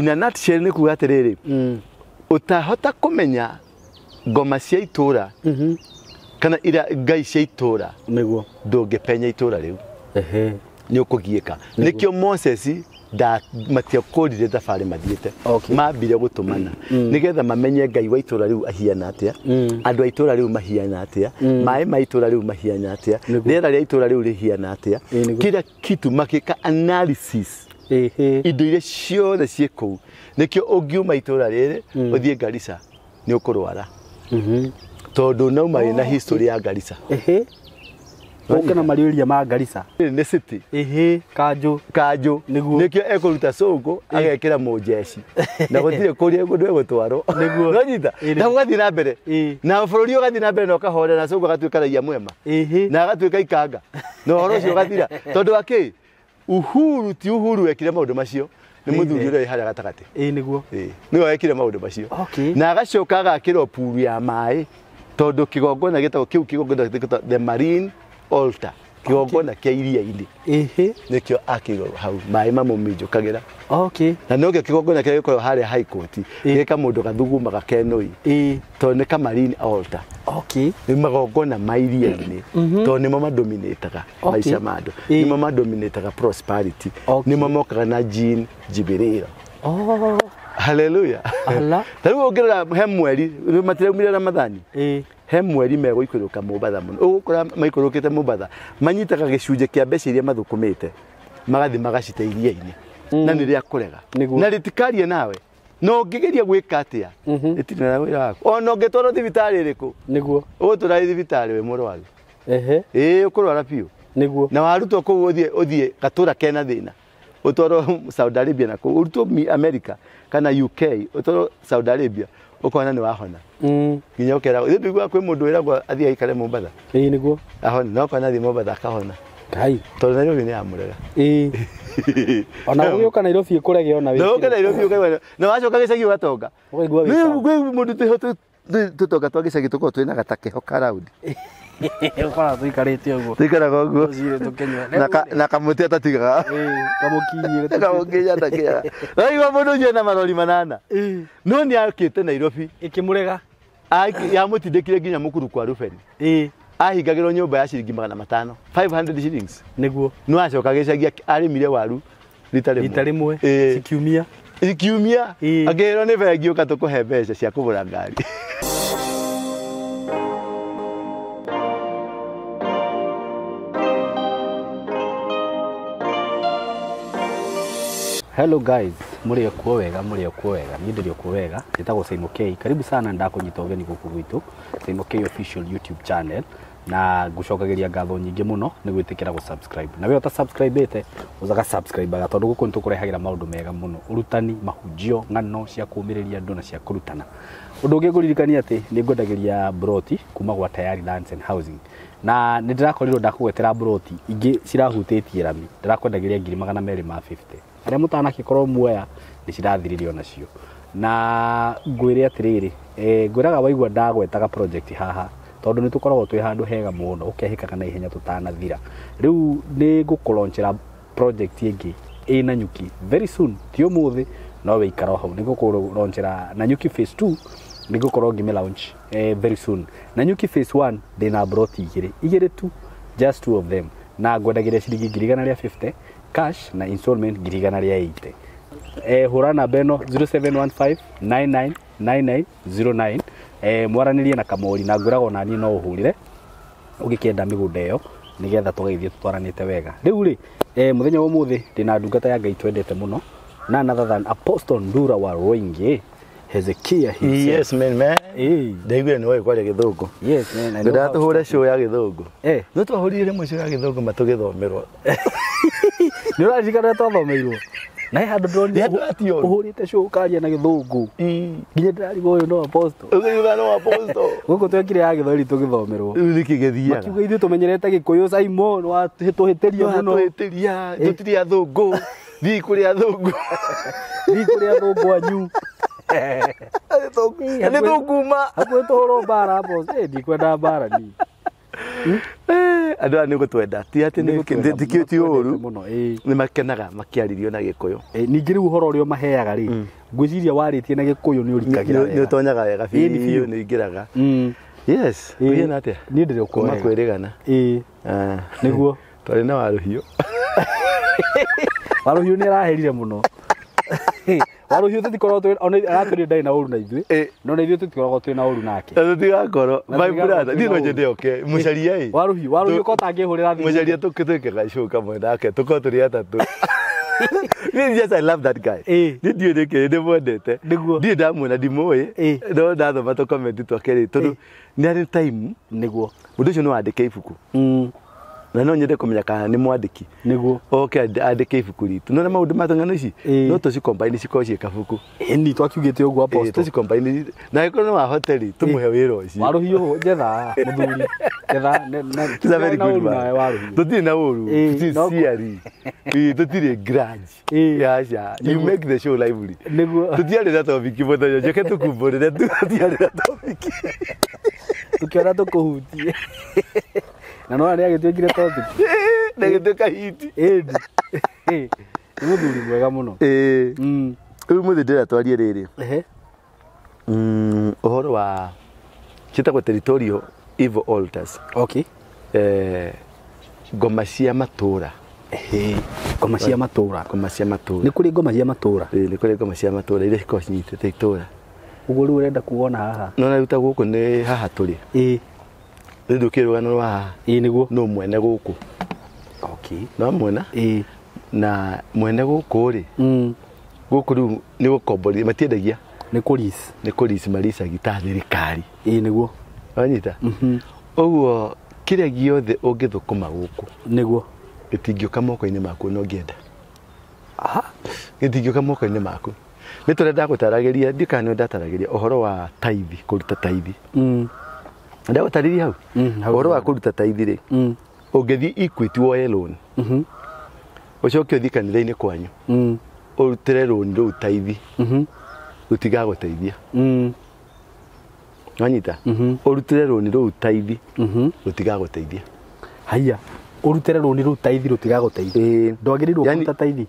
In a nutshell nĩ kuga atĩrĩrĩ, ũtahota kũmenya ngoma cia itũra kana ira ngai cia itũra, Nĩguo. ndũngĩpenya itũra rĩu, Ehe. nĩ ũkũgiĩka. Nĩkĩo Moses matiakũrire thabarĩ mathiĩte, mambire gũtũmana nĩgetha mamenye ngai wa itũra rĩu ahiana atĩa, andũ a itũra rĩu mahiana atĩa, maĩ ma itũra rĩu mahiana atĩa, rĩera rĩa itũra rĩu rĩhiana atĩa, Ĩĩ, nĩguo. kila kitu makĩka analysis Ehe. indo iria ciothe ciĩ kũu. Nĩkĩo ũngiuma itũra rĩrĩ ũthiĩ Garissa nĩ ũkũrwara, tondũ nauma wĩna history ya Garissa. Ehe. Ũke na marĩũria ma Garissa. Rĩrĩ nĩ city. Ehe. Kanjũ. Kanjũ. Nĩguo. Nĩkĩo ekũruta cũngũ agekĩra mũnjeci na gũtirĩ kũrĩa kũndũ egũtwarwo. Nĩguo. Nonyita Ĩĩ, na gũgathiĩ na mbere Ĩĩ. na bũrũri ũgathiĩ na mbere na ũkahorera, na cũngũ agatuĩka raia mwema Ehe. na agatuĩka ikanga na ũhoro ũcio ũgathira. Tondũ wa kĩ? Uhuru ti Uhuru wekire maũndũ macio, nĩ Nĩ mũthuri ithe. ũrĩa wĩ harĩa gatagatĩ. Ĩĩ, nĩguo. Ĩĩ, nĩwe wekire maũndũ macio. Okay. Na agacoka agakĩrwo puru ya maĩ, tondũ kĩgongona gĩtagwo kĩu, kĩgongona gĩtagwo the marine altar, kĩgongona kĩa iria-inĩ. Ehe. Nĩkĩo akĩirwo hau maĩ mamũminjũkagĩra. Okay. Na nokĩo kĩgongona kĩrĩa gĩkoragwo harĩa high court gĩka mũndũ gathugumaga kenũi, Ĩĩ. tondũ nĩ ka marine altar. Okay. Nĩ magongona ma iria-inĩ, tondũ nĩmo madominataga maica ma andũ, Ĩĩ. nĩmo madominataga prosperity, Okay. nĩmo mokaga na jin jibirira. Oh. Haleluya. Ala. Ta rĩu ũngĩrora he mweri matiraumire Ramathani, Ĩĩ. he mweri megũikũrũka Mombatha mũno, ũgũkora maikũrũkĩte Mombatha manyitaga gĩcunjĩ kĩa mbeca iria mathũkũmĩte magathiĩ magacite iria-inĩ, na nĩ rĩa kũrega. Nĩguo. Na rĩtikarie nawe, na ũngĩgeria gwĩka atĩa rĩtirĩ na wĩra waku, ona ũngĩtwarwo thibitarĩ ĩrĩkũ, Nĩguo. ũgũtũra thibitarĩ wĩ mũrwaru. Ehe. Ĩĩ, ũkũrwara biũ. Nĩguo. Na warutwo kũu ũthiĩ gatũra kena thĩna, ũtwarwo Saudi Arabia na kũu, ũrutwo America kana UK, ũtwarwo Saudi Arabia, ũkona nĩ wahona. Nginya ũkeragwo ithuĩ tũiguaga kwĩ mũndũ wĩragwo athiĩ aikare Mombatha Ĩĩ, nĩguo. ahone, na ũkona athiĩ Mombatha akahona, Kai. tondũ Nairobi nĩ yamũrega. Ĩĩ. Ona ũgĩũka Nairobi ĩkũrege ona Na ũke wĩkĩre. Nairobi ũkaigua na wacoka gĩcagi ũgatonga. Ũkaigua wĩ sawa. Kwĩ mũndũ twĩho tũtonga twa gĩcagi tũkoragwo twĩna gatakeho karaundi. Ũkoraga tũikarĩte ũguo. Tũikaraga ũguo. Rũcinĩ tũkĩnyua. Na kamũtĩ atatigaga. Ĩĩ, kamũkinyĩ. Kamũkinya atakiaga. Waigua mũndũ ũcio ena marori 8. Ĩĩ. No nĩ akĩte Nairobi. Ĩkĩmũrega. Yamũtindĩkire nginya mũkuru kwa Rubeni. Ĩĩ. Ahingagĩrwo nyũmba ya ciringi 500, 500 shillings. Nĩguo. No acoka gĩcagi arĩmire waru rita rĩmwe. Rita rĩmwe. Ĩĩ. Cikiumia. Ikiumia. Ĩĩ. Akĩrwo nĩ bengi ũka tũkũhe mbeca cia kũgũra ngari. Hello guys, mũrĩ okuo wega, mũrĩ okuo wega, niĩ ndĩrĩ okuo wega, njĩtagwo Simon K. Karibu sana, ndakũnyita ũgeni gũkũ gwitũ Simon K official YouTube channel, na ngũcokagĩria ngatho nyingĩ mũno nĩ gwĩtĩkĩra gũ subscribe. Na we ũta subscribe-ĩte, ũcaga subscribe-aga, tondũ gũkũ nĩ tũkũrehagĩra maũndũ mega mũno, ũrutani, mahunjio, ng'ano cia kũũmĩrĩria andũ na cia kũrutana. Ũndũ ũngĩ ngũririkania atĩ nĩ ngwendagĩria broti kuma gwa Tayari Lands and Housing, na nĩ ndĩrakorirwo ndakũgwetera broti ingĩ cirahutĩtie rami, ndĩrakwendagĩria ngiri 250, arĩa mũtanakĩkorwo muoya nĩ cirathirire onacio. Na ngwĩre atĩrĩrĩ, ngwĩraga waigua ndagwetaga project haha, tondũ nĩ tũkoragwo twĩ handũ hega mũno, ũkehĩkaga na ihenya tũtanathira. Rĩu nĩ ngũkũronchera project ĩngĩ ĩ Nanyuki very soon, ti ũmũthĩ no wĩikara o hau, nĩ ngũkũronchera Nanyuki phase 2, nĩ ngũkorwo ngĩmĩ launch very soon. Nanyuki phase 1 ndĩna broti igĩrĩ, igĩrĩ tu, just two of them, na ngwendagĩria ciringi ngiri 150 cash na installment ngiri 180. Hũra namba ĩno 0715 999909, mwaranĩrie na Kamori, na ngwĩraga ona niĩ no ũhũrĩre ũgĩkĩenda mĩgũnda ĩyo, nĩgetha tũgagĩthiĩ tũtwaranĩte wega. Rĩu rĩ, mũthenya wa ũmũthĩ ndĩna ndungata ya Ngai twendete mũno, none other than Apostle Ndura wa Rũingĩ, Hezekiah himself. Yes man, man. Ĩĩ. Ndaiguire nĩ woĩ kwaria gĩthũngũ. Yes man, I know how to Ngwendaga tũhũre show ya gĩthũngũ. Eh. No twahũrire rĩmwe show ya gĩthũngũ matũgĩthomerwo. Nĩ ũraririkana ũrĩa twathomeirwo? Na he handũ ndĩronire Nĩ handũ atiũru. ũhũrĩte show ũkaria na gĩthũngũ. Nginya ndĩrarigwo ũyũ no apostle. Ũkĩuga no apostle. Gũkũ twekire ya gĩthweri tũgĩthomerwo. Rĩu nĩkĩ gĩthiaga? Makiuga ithuĩ tũmenyerete gĩkũyũ, Simon watũhĩtĩria mũno. Watũhĩtĩria, tũtirĩ athũngũ. Thiĩ kũrĩ athũngũ. Thiĩ kũrĩ athũngũ anyu. Nĩ tũkuma. Hakuhĩ tũhũrwo mbara apostle. Ndikwenda mbara niĩ. Andũ aya nĩ gũtwenda ti atĩ Nĩ gũtwenda, ti ũru mũno, ĩĩ. nĩ makenaga makĩarĩrio na Gĩkũyũ. Ningĩ rĩu ũhoro ũrĩa ũmaheaga rĩ, ngwĩciria warĩtie na Gĩkũyũ nĩ ũrikagĩra Nĩ wega. ũtonyaga wega Ĩĩ, nĩ biũ biũ. nĩ ingĩraga. Yes, Ĩĩ. ũhiana atĩa? Niĩ ndĩrĩ o kuo Kuma wega. kwĩrĩgana. Ĩĩ. Ah. Nĩguo. Twarĩ na Warũhiũ. Warũhiũ nĩ araherire mũno. Warũhiũ tũtikoragwo twĩ ona aratwĩrire ndarĩ na ũru na ithuĩ. Ĩĩ. No na ithuĩ tũtikoragwo twĩ na ũru nake. Na tũtigakorwo Na my tũtigakorwo brother twĩ niĩ na no ũru. nyende oke mũcaria ĩ. Warũhiũ, Warũhiũ ko tangĩhũrĩra thimũ. Mũcaria tũkĩtwĩke gacũũ kamwe nake tũkorwo tũrĩ atatũ. Niĩ just I love that guy. Ĩĩ. Niĩ ndiũĩ nĩkĩ ndĩmwendete. Nĩguo. Ndiĩ ndamuona ndimũĩ. Ĩĩ. No ndathoma tũ twake rĩ tondũ nĩ arĩ time Nĩguo. mũndũ ũcio no andĩke ibuku na no nyende kũmenya kana nĩ mwandĩki. Nĩguo. Oke andĩke ibuku ritũ. Nona maũndũ ma ng'ano ici Ĩĩ. no tũci-combine cikorwo ciĩ kabuku. Ĩni twakiugĩte ũguo Ĩĩ, apostle. tũci-combine na angĩkorwo nĩ wa hoteli tũmũhe wĩra ũcio. Warũhiũ njetha mũthuri. Njetha He's a very na good ũru man. nawe Warũhiũ. Tũtirĩ na ũru. Ĩĩ, Sincerely. Ĩĩ, tũtirĩ grudge. Ĩĩ. Aca. You make the show lively. Nĩguo. Tũtiarĩ na topic mũthenya njeke tũkumbũrĩre tũtiarĩ na topic. Tũkĩona tũkũhutie. Na nona nĩ agĩtuĩkire topic. Na gĩtuĩka hit. Ĩni. Nĩ mũthuri mwega mũno. Ĩĩ. Rĩu mũthĩ ndĩrenda twarie rĩrĩ. Ehe. Ũhoro wa ciĩtagwo territorial evil altars. Okay. Ngoma cia matũra. Ehe. Ngoma cia matũra. Ngoma cia matũra. Nĩ kũrĩ ngoma cia matũra. Ĩĩ, nĩ kũrĩ ngoma cia matũra iria cikoragwo cinyitĩte itũra. Ũguo rĩu ũrenda kuona haha. Nona rĩu ta gũkũ nĩ haha tũrĩ. Ĩĩ. Rĩu ndũkĩũĩ rũgano rwa haha. Ĩĩ nĩguo. No mwene gũkũ. Okay. No mwena. Ĩĩ. Na mwene gũkũ rĩ. Gũkũ rĩu nĩ gũkomborithia matiendagia. Nĩ kũlease. Nĩ kũlease maricagi ta thirikari. Ĩĩ nĩguo. Wanyita? Ũguo kĩrĩa gĩothe ũngĩthũkũma gũkũ. Nĩguo. Gĩtingĩũka moko-inĩ maku no ũngĩenda. Aha. Gĩtingĩũka moko-inĩ maku. Nĩ tũrĩa ndagũtaragĩria ndiũ kana nĩ ndataragĩria ũhoro wa taithi, kũruta taithi. Ndagũtarĩria hau? Hau. Ũhoro wa kũruta taithi rĩ. Ũngĩthiĩ Equity woye loan. Ũcoke ũthiĩ kanitha-inĩ kwanyu. Ũrutĩre loan rũu taithi. Rũtigagũteithia. Wanyita? Ũrutĩre loan rũu taithi. Rũtigagũteithia. Haiya. Ũrutĩre rũni rũu taithi rũtigagũteithia. Ndwagĩrĩirwo Yani, kũruta taithi.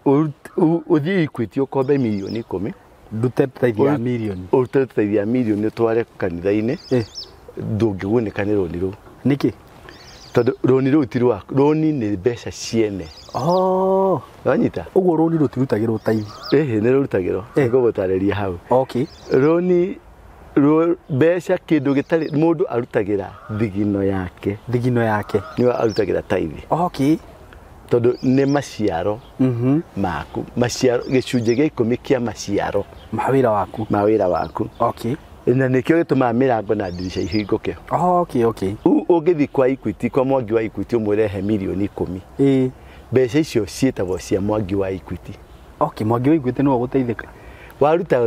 Ũthiĩ Equity ũkombe mirioni 10. Ndute taithi ya mirioni. Ũrute taithi ya mirioni ũtware kanitha-inĩ. Ndũngĩgunĩka nĩ rũni rũu. Nĩkĩ? Tondũ rũni rũu ti rwaku. Rũni nĩ mbeca ciene. Oh. Wanyita? Ũguo rũni rũtirutagĩrwo taithi. Ĩhĩ, nĩ rũrutagĩrwo. Ngũgũtarĩria hau. Okay. Rũni mbeca kĩndũ gĩtarĩ mũndũ arutagĩra thigino yake. Thigino yake. Nĩyo arutagĩra taithi. Okay. Tondũ nĩ maciaro maku. Maciaro gĩcunjĩ gĩa 10 kĩa maciaro Ma wĩra waku. Ma wĩra waku. Okay. Na nĩkĩo gĩtũmaga mĩrango na ndirica ihingũke. Okay, okay. Rĩu ũngĩthiĩ kwa Equity, kwa Mwangi wa Equity ũmwĩre he mirioni 10. Ĩĩ. Mbeca icio ciĩtagwo cia Mwangi wa Equity. Okay, Mwangi wa Equity nĩwe ũgũteithĩka. Waruta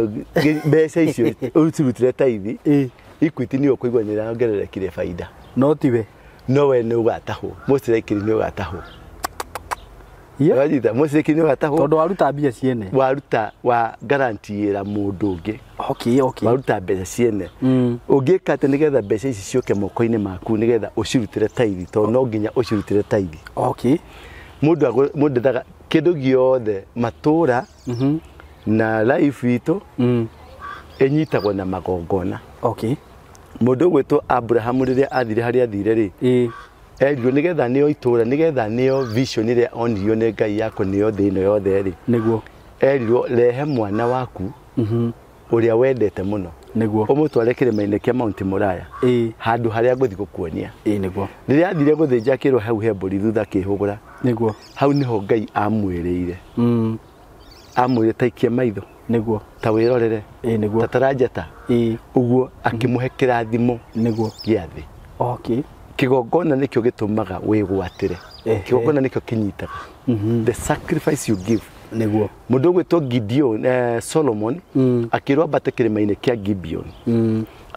mbeca icio ũcirutĩre taithi. Ĩĩ. Equity nĩyo ũkũigua nĩ ĩrongererekire baida. No tiwe. No we nĩ ũgatahwo. Most likely nĩ ũgatahwo. Yeah. Wanyita, most likely nĩ ũgatahwo. Tondũ waruta mbia ciene. Waruta wa guarantee-ĩra mũndũ ũngĩ. Okay, okay. Waruta mbeca ciene. Ũngĩka atĩ nĩgetha mbeca ici ciũke moko-inĩ maku nĩgetha ũcirutĩre taithi, tondũ no nginya ũcirutĩre taithi. Okay. Mũndũ endaga kĩndũ gĩothe matũra na life itũ ĩnyitagwo na magongona. Okay. Mũndũ ũgwĩtwo Abraham rĩrĩa athire harĩa athire rĩ, Ĩĩ. erirwo nĩgetha nĩo itũra, nĩgetha nĩo vision ĩrĩa onirio nĩ Ngai yako nĩyo thĩ ĩno yothe rĩ. Nĩguo. Erirwo rehe mwana waku ũrĩa wendete mũno. Nĩguo. Ũmũtware kĩrĩma-inĩ kĩa Mount Moriah. Ĩĩ. Handũ harĩa ngũthiĩ gũkuonia. Ĩĩ nĩguo. Rĩrĩa athire gũthĩnja akĩrwo hau he mbũri thutha akĩhũgũra. Nĩguo. Hau nĩho Ngai amwĩrĩire. Amwĩrire ta ikia maitho. Nĩguo. Ta wĩrorere. Ĩĩ nĩguo. Ta taranjata. Ĩĩ. Ũguo akĩmũhe kĩrathimo. Nĩguo. Gĩa thĩ. Okay. Kĩgongona nĩkĩo gĩtũmaga wĩgwatĩre. Kĩgongona nĩkĩo kĩnyitaga. The sacrifice you give. Nĩguo. Mũndũ ũgwĩtwo Gideon, Solomon akĩrwo ambate kĩrĩma-inĩ kĩa Gibeon.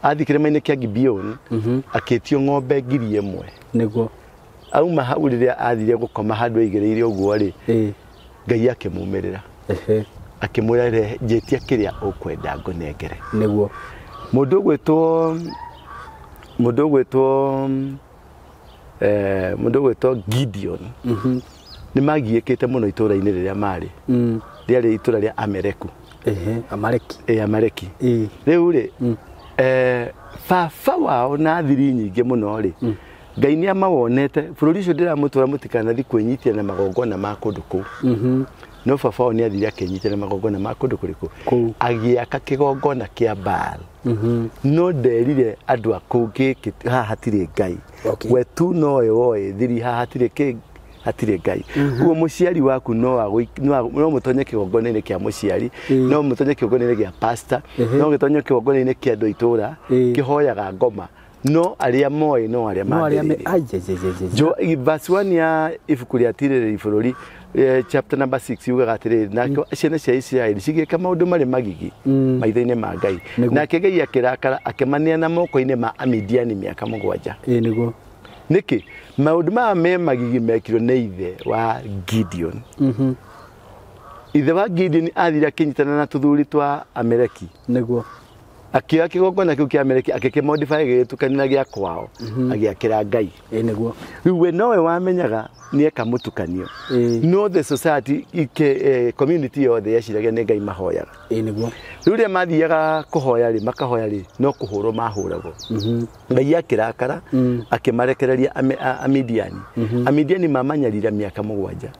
Athiĩ kĩrĩma-inĩ kĩa Gibeon akĩtio ng'ombe 1000. Nĩguo. Auma hau rĩrĩa athire gũkoma handũ aigĩrĩire ũguo rĩ, Ngai akĩmumĩrĩra. Akĩmwĩra rehe njĩtia kĩrĩa ũkwenda ngũnengere. Nĩguo. Mũndũ ũgwĩtwo Mũndũ ũgwĩtwo Gideon nĩ magiĩkĩte mũno itũũra-inĩ rĩrĩa marĩ rĩarĩ itũũra rĩa Amereku. Amaleki. Amaleki. Rĩu rĩ baba wao na thiri nyingĩ mũno rĩ Ngai nĩ amawonete bũrũri ũcio ndĩramũtwara mũtikanathi kwĩnyitia na magongona ma kũndũ kũu. No baba wao nĩ athire akĩnyitia na magongona ma kũndũ kũrĩkũ? Agĩaka kĩgongona kĩa Baal. No nderire andũ a kũu gĩkĩ haha hatirĩ Ngai. We tu nowe woĩ thiri haha hatirĩ kĩ hatirĩ Ngai. Ũguo mũciari waku no mũtonye kĩgongona-inĩ kĩa mũciari, no mũtonye kĩgongona-inĩ gĩa pastor, no gĩtonye kĩgongona-inĩ kĩa andũ a itũũra kĩhoyaga ngoma. No arĩa moĩ no arĩa mambĩrĩirie. Verse 1 ya ibuku rĩa Tirĩrĩri bũrũri chapter number 6 yugaga atĩrĩrĩ, nake ciana cia Isiraeli cigĩka maũndũ marĩ magigi maitho-inĩ ma Ngai, nake Ngai akĩrakara akĩmaneana moko-inĩ ma Amidiani mĩaka 7. Nĩguo. Nĩkĩ maũndũ maya me magigi mekirwo nĩ ithe wa Gideon? Ithe wa Gideon athire akĩnyitana na tũthuri twa Ameleki. Nĩguo. Akĩoya kĩgongona kĩu kĩa Ameleki akĩkĩmodify gĩgĩtukania gĩa kwao agĩakĩra Ngai. Nĩguo. Rĩu we nowe wamenyaga nĩ eka mũtukanio. No the society community yothe yeciragia nĩ Ngai mahoyaga. Nĩguo. Rĩu rĩrĩa mathiaga kũhoya rĩ makahoya rĩ no kũhũrwo mahũragwo. Ngai akĩrakara akĩmarekereria Amidiani. Amidiani mamanyarira mĩaka 7.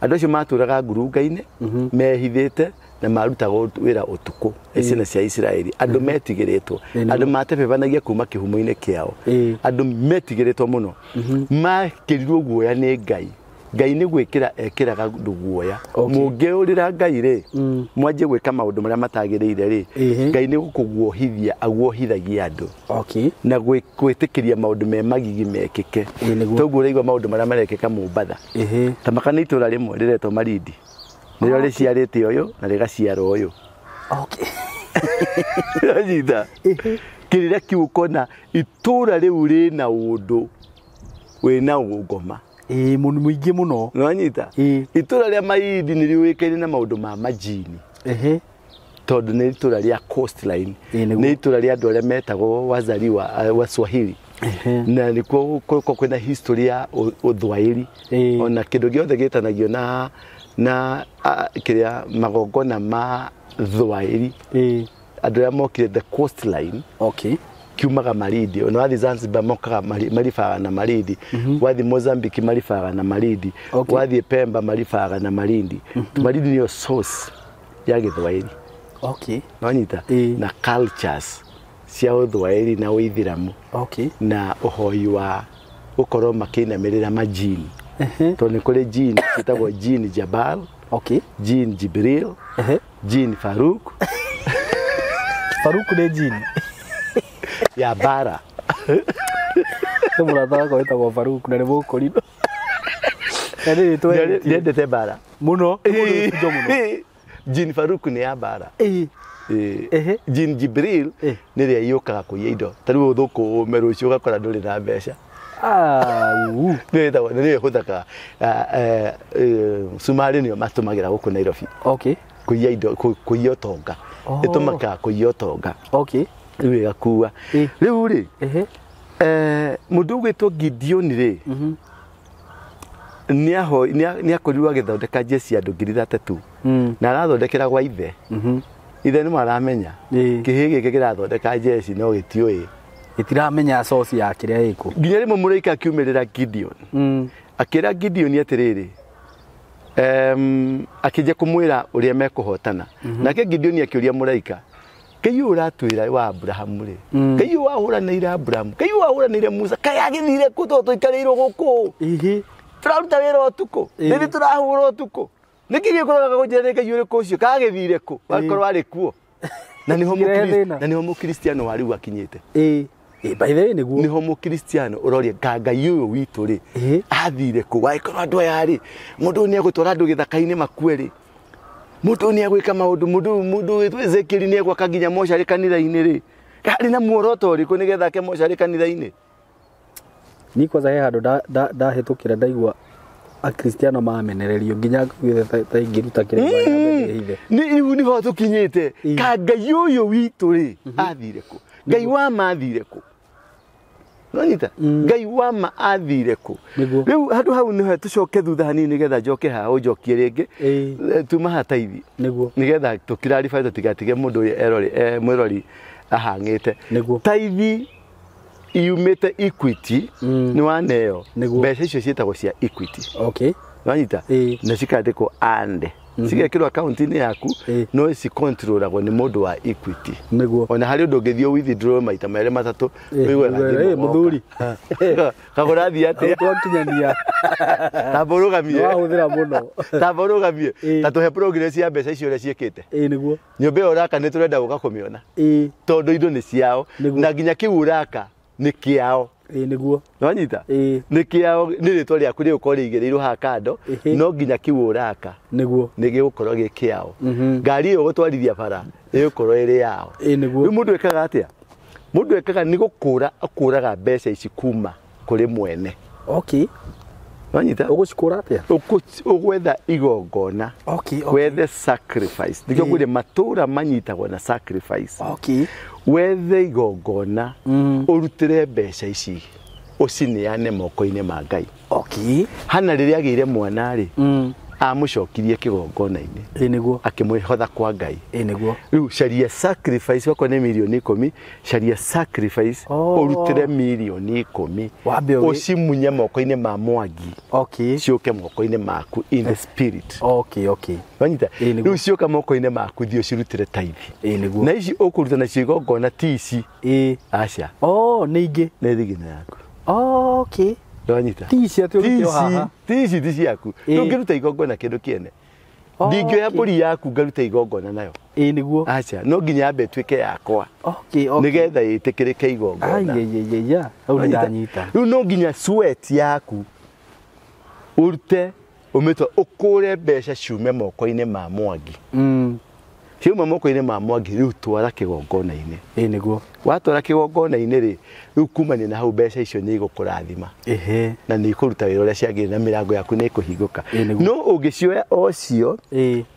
Andũ acio matũraga ngurunga-inĩ mehithĩte na marutaga wĩra ũtukũ ciana cia Isiraeli. Andũ metigĩrĩtwo, andũ matebebanagia kuma kĩhumo-inĩ kĩao, andũ metigĩrĩtwo mũno, makĩrirwo guoya nĩ Ngai. Ngai nĩ gwĩkĩra ekĩraga andũ guoya. Mũngĩũrĩra Ngai rĩ mwanjie gwĩka maũndũ marĩa matagĩrĩire rĩ Ngai nĩ gũkũguohithia aguohithagia andũ na gwĩtĩkĩria maũndũ me magigi mekĩke. Toguo ũraigua maũndũ marĩa marekĩka Mombatha. Ta maka nĩ itũũra rĩmwe rĩretwo Malindi. Nĩrĩo rĩciarĩte ũyũ na rĩgaciara ũyũ. Nyita. Kĩrĩra kĩu ũkona itũũra rĩu rĩna ũndũ wĩna ũngoma. Mũingĩ mũno. Nĩwanyita? Itũũra rĩa Malindi nĩ rĩũĩkaine na maũndũ ma majini. Tondũ nĩ itũũra rĩa coastline. Nĩ itũũra rĩa andũ arĩa metagwo wazaliwa Waswahili. Na nĩkuo gũkoragwo kwĩna history ya ũthwaĩri. Ona kĩndũ gĩothe gĩtanagio na kĩrĩa magongona ma thwaĩri. Andũ arĩa mokire the coastline kiumaga Malindi. Ona wathi Zanzibar mokaga maribaga na Malindi. Wathi Mozambique maribaga na Malindi. Wathi Pemba maribaga na Malindi. Malindi nĩyo source ya gĩthwaĩri. Nĩwanyita? Na cultures cia ũthwaĩri na ũithĩramu. Na ũhoi wa gũkorwo makĩinamĩrĩra majini. Tondũ nĩ kũrĩ jini ciĩtagwo jini Jabal, jini Jibril, jini Faruk. Faruk nĩ jini ya bara. Nĩ mũrata wakwa wĩtagwo Faruk na nĩ mũkũrinũ. Na nĩ rĩtwa nĩendete bara mũno. Mũno. Jini Faruk nĩ ya bara. Jini Jibril nĩ rĩrĩa yũkaga kũiya indo. Ta rĩu ũthũkũ ũme rũciũ ũgakora ndũrĩ na mbeca. Nĩyo ĩhũthĩkaga Sumarĩ nĩyo matũmagĩra gũkũ Nairobi. Kũiya indo, kũiya ũtonga. Ĩtũmĩkaga kũiya ũtonga. Rĩu ĩgakua. Rĩu rĩ mũndũ ũgwĩtwo Gideon rĩ nĩ akorirwo agĩthondeka jeshi ya andũ 3,000 na arathondekera gwa ithe. Ithe nĩ aramenya kĩhĩ gĩkĩ kĩrathondeka jeshi no gĩtiũĩ. Gĩtiramenya source ya kĩrĩa ĩkũ. Nginya rĩmwe mũraika akiumĩrĩra Gideon. Akĩra Gideon atĩrĩrĩ, akĩnjia kũmwĩra ũrĩa mekũhotana. Nake Gideon akĩũria mũraika, Ngai ũyũ ũratwĩra wa Abrahamu rĩ, Ngai ũyũ wahũranĩire Abrahamu, Ngai ũyũ wahũranĩire Musa, kaĩ agĩthire kũ tondũ tũikarĩirwo gũkũ? Tũraruta wĩra ũtukũ, rĩrĩ tũrahũra ũtukũ. Nĩkĩ gĩkũroraga kũnjĩra nĩ Ngai ũrĩkũ ũcio? Kagĩthire kũ? Wakorwo arĩ kuo. Na nĩho mũkristiano wa rĩu akinyĩte. By the way nĩguo. Nĩho mũkristiano ũroria Ngai ũyũ witũ rĩ athire kũ? Wagĩkorwo andũ aya rĩ, mũndũ ũyũ nĩegũtwara andũ gĩthaka-inĩ makue rĩ, mũndũ ũyũ nĩegwĩka maũndũ, mũndũ wĩtwo Ezekiel nĩegwaka nginya mocarĩ kanitha-inĩ rĩ, arĩ na muoroto ũrĩkũ nĩgetha ake mocarĩ kanitha-inĩ? Niĩ kwanza he handũ ndahĩtũkĩra ndaigua akristiano mamenererio nginya ta ingĩruta kĩrĩa. Rĩu nĩho tũkinyĩte. Ka Ngai ũyũ witũ rĩ athire kũ? Ngai wa ma athire kũ? Nonyita Ngai wa ma athire kũ. Nĩguo. Rĩu handũ hau nĩho tũcoke thutha hanini nĩgetha njoke haha ũnjokie rĩngĩ. Tuma haha taithi. Nĩguo. Nĩgetha tũkirarify tũtigatige mũndũ ũyũ erori mwĩrori ahang'ĩte. Nĩguo. Taithi yumĩte Equity nĩ waneo. Nĩguo. Mbeca icio ciĩtagwo cia Equity. Okay. Wanyita? Na cikandĩkwo and cigekĩrwo akaunti-inĩ yaku no cikontrolagwo nĩ mũndũ wa Equity. Nĩguo. Ona harĩ ũndũ ũngĩthiĩ withdraw maita merĩ matatũ ũigue gathimũ Mũthuri. Kagũra thiĩ atĩa? Twakinyania. Tamba ũrũgamie. Wahũthĩra mũno. Tamba ũrũgamie. Ta tũhe progress ya mbeca icio ũrĩa ciĩkĩte. Nĩguo. Nyũmba ĩyo ũraka nĩ tũrenda gũka kũmĩona. Tondũ indo nĩ ciao. Na nginya kĩu ũraka nĩ kĩao. Nĩguo. Wanyita? Nĩ kĩao nĩ rĩtwa rĩaku rĩgũkorwo rĩigĩrĩirwo haha kando no nginya kĩu ũraka. Nĩguo. Nĩ gĩgũkorwo gĩ kĩao. Ngari ĩyo ũgũtwarithia bara ĩgũkorwo ĩrĩ yao. Nĩguo. Rĩu mũndũ ekaga atĩa? Mũndũ ekaga nĩ gũkũra akũraga mbeca ici kuma kũrĩ mwene. Okay. Wanyita? Ũgũcikũra atĩa? Ũgwetha igongona. Okay, okay. Wethe sacrifice. Nĩkĩo kwĩrĩ matũra manyitagwo na sacrifice. Okay. Wethe igongona ũrutĩre mbeca ici ũcineane moko-inĩ ma Ngai. Okay. Hana rĩrĩa agĩire mwana rĩ, amũcokirie kĩgongona-inĩ. Nĩguo. Akĩmwĩhotha kwa Ngai. Nĩguo. Rĩu caria sacrifice wakorwo nĩ mirioni 10, caria sacrifice ũrutĩre mirioni 10. Ũcimunye moko-inĩ ma Mwangi. Okay. Ciũke moko-inĩ maku in the spirit. Okay, okay. Wanyita? Rĩu ciũka moko-inĩ maku thiĩ ũcirutĩre taithi. Nĩguo. Na ici ũkũruta nacio igongona ti ici. Aca. Nĩ ingĩ. Nĩ thigina yaku. Okay. Wanyita? Ti ici atĩ ũrute o haha. Ti ici ti ciaku. Ndũngĩruta igongona kĩndũ kĩene. Ndingĩoya mbũri yaku ngaruta igongona nayo. Nĩguo. Aca, no nginya yambe ĩtuĩke yakwa. Okay, okay. Nĩgetha ĩtĩkĩrĩke igongona. Ai, hau nĩ ndanyita. Rĩu no nginya sweat yaku ũrute ũmĩtwa ũkũre mbeca ciume moko-inĩ ma Mwangi. Ciuma moko-inĩ ma Mwangi rĩu twara kĩgongona-inĩ. Nĩguo. Watwara kĩgongona-inĩ rĩ, rĩu kumania na hau mbeca icio nĩ igũkũrathima. Na nĩ ikũruta wĩra ũrĩa ciagĩrĩire na mĩrango yaku nĩ ĩkũhingũka. No ũngĩcioya o cio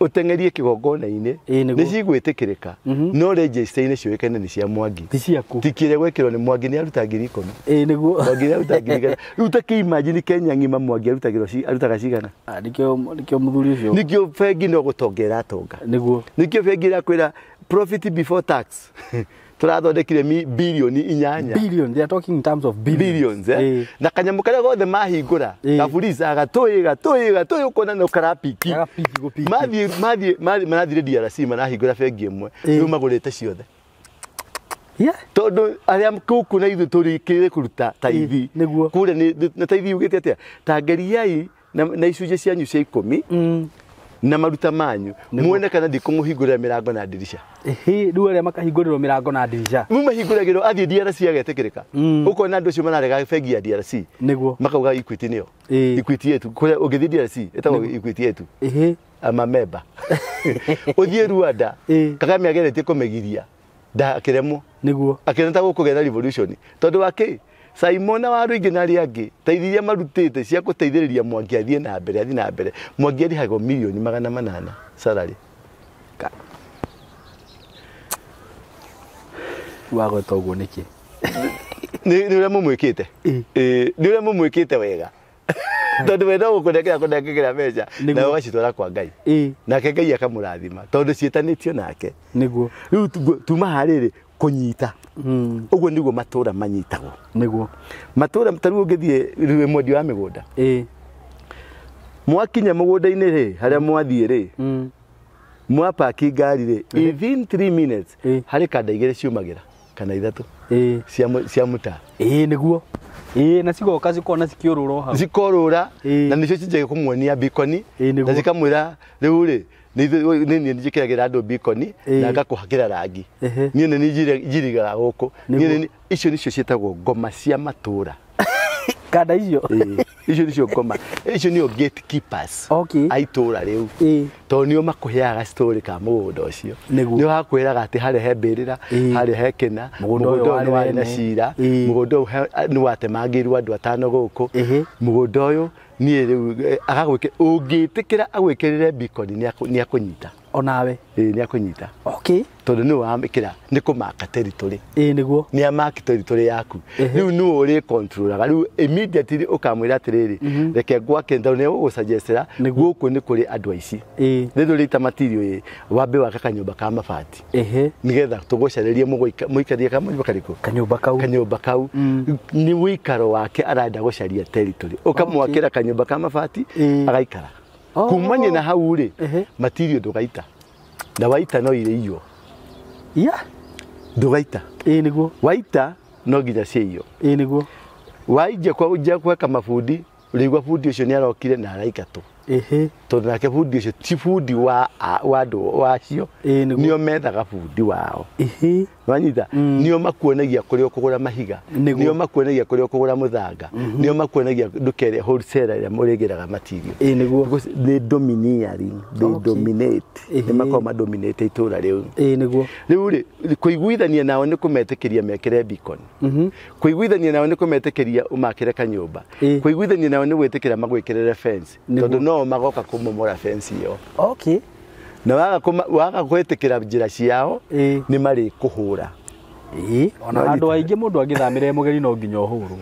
ũteng'erie kĩgongona-inĩ nĩ cigwĩtĩkĩrĩka. No register-inĩ ciũĩkaine nĩ cia Mwangi. Ti ciaku. Ti kĩrĩa gwĩkĩrwo nĩ Mwangi nĩ aruta ngiri 10. Nĩguo. Mwangi nĩ aruta ngiri 9. Rĩu ta kĩ-imagine Kenya ng'ima Mwangi arutaga cigana? Nĩkĩo mũthuri ũcio. Nĩkĩo bengi no gũtonga ĩratonga. Nĩguo. Nĩkĩo bengi ĩrakwĩra profit before tax. Tũrathondekire bilioni 8. Billion, they are talking in terms of billions. Billions, Na kanyamũ karĩa gothe mahingũra, gaburica gatũĩ ũkona no karapiki. Karapiki gũpiki. Mathiĩ marathire DRC marahingũra bengi ĩmwe, rĩu magũrĩte ciothe. Tondũ arĩa gũkũ na ithuĩ tũrĩkĩrĩrie kũruta taithi. Nĩguo. Kũrĩa na taithi yugĩte atĩa? Ta ngeriai na icunjĩ cianyu cia 10 na maruta manyu muone kana ndikũmũhingũrĩra mĩrango na ndirica. Rĩu arĩa makahingũrĩrwo mĩrango na ndirica. Rĩu mahingũragĩrwo athiĩ DRC agetĩkĩrĩka. Ũkona andũ acio mararega bengi ya DRC. Nĩguo. Makauga Equity nĩyo. Equity yetu. Kũrĩa ũngĩthiĩ DRC ĩtagwo Equity yetu. Amamemba. Ũthiĩ Rwanda Kagame ageretie kũmĩgiria akĩremwo. Nĩguo. Akĩrenda gũkũgĩa na revolution. Tondũ wa kĩ? Simon na Waruingi na arĩa angĩ taithi iria marutĩte cia gũteithĩrĩria Mwangi athiĩ na mbere Mwangi arĩhagwo mirioni 800 salary. Wagweta ũguo nĩkĩ? Nĩ ũrĩa mũmwĩkĩte. Nĩ ũrĩa mũmwĩkĩte wega. Tondũ we no gũkũnengera mbeca na ũgacitwara kwa Ngai. Nake Ngai akamũrathima tondũ ciĩtanĩtio nake. Nĩguo. Rĩu tuma harĩrĩ kũnyita. Ũguo nĩguo matũra manyitagwo. Nĩguo. Matũra ta rĩu ũngĩthiĩ rĩu mwendia wa mĩgũnda. Mwakinya mũgũnda-inĩ rĩ, harĩa mwathiĩ rĩ, mwapaki ngari rĩ, within 3 minutes harĩ kanda 2 ciumagĩra kana 3 cia mũtaa. Nĩguo. Na cigoka cikona cikĩũrũra hau. Cikorũra na nĩcio cinjagia kũmuonia bikoni na cikamwĩra rĩu rĩ nĩ njĩkĩragĩra andũ bikoni na ngakũhakĩra rangi. Niĩ nĩ njirigaga gũkũ. Icio nĩcio ciĩtagwo ngoma cia matũra. Kanda icio. Icio nĩcio ngoma. Icio nĩo gatekeepers. Okay. A itũra rĩu. Tondũ nĩo makũheaga story ka mũgũnda ũcio. Nĩguo. Nĩo hakwĩraga atĩ harĩa he mbĩrĩra, harĩa he kĩna, Mũgũnda ũyũ ũyũ nĩ warĩ na wene. cira, mũgũnda ũyũ nĩ watemangĩirwo andũ atano gũkũ, mũgũnda ũyũ niĩ rĩu agagwĩkĩra, ũngĩtĩkĩra agwĩkĩrĩre beacon nĩ akũnyita. Onawe. Ĩĩ nĩ akũnyita. Okay. Tondũ nĩwe wamĩkĩra nĩ kũmaka territory. Ĩĩ nĩguo. Nĩ amaki territory yaku. Rĩu nĩwe ũrĩ-controlaga. Rĩu immediately ũkamwĩra atĩrĩrĩ, reke ngwake tondũ nĩ egũgũsuggestĩra gũkũ nĩ kũrĩ andũ aici. Rĩrĩ rĩita material ĩ, wambe wake kanyũmba ka mabati. Nĩgetha tũgũcarĩrie mũikarie kanyũmba karĩkũ? Kanyũmba kau. Kanyũmba kau. Nĩ wĩikaro wake arenda gũcaria territory. Ũkamwakĩra kanyũmba ka mabati agaikara. Kumania na hau rĩ, material ndũgaita. Na waita no irĩiywo. Yeah. Ndũgaita. Ĩĩ nĩguo. Waita no nginya ciĩiywo. Ĩĩ nĩguo. Wainjia kwa gweka mabundi, ũrĩigua bundi ũcio nĩ arokire na araingatwo. Tondũ nake bundi ũcio ti bundi wa andũ wacio. Nĩo methaga bundi wao. Wanyita? Nĩo makuonagia kũrĩa ũkũgũra mahiga. Nĩo makuonagia kũrĩa ũkũgũra mũthanga. Nĩo makuonagia ndũkere wholesale ĩrĩa mũrĩgĩraga material. Ĩĩ nĩguo. Because they domineering, they dominate. Nĩ makoragwo madominate itũra rĩu. Ĩĩ nĩguo. Rĩu rĩ, kũiguithania nao nĩ kũmetĩkĩria mekĩre beacon. Kũiguithania nao nĩ kũmetĩkĩria ũmakĩre kanyũmba. Kũiguithania nao nĩ gwĩtĩkĩra magwĩkĩrĩre fence. Tondũ no magoka kũmomora fence ĩyo. Okay. Na waga gwĩtĩkĩra njĩra ciao nĩ marĩkũhũra. Ona andũ aingĩ mũndũ angĩthamĩra mũgeni no nginya ũhũrwo.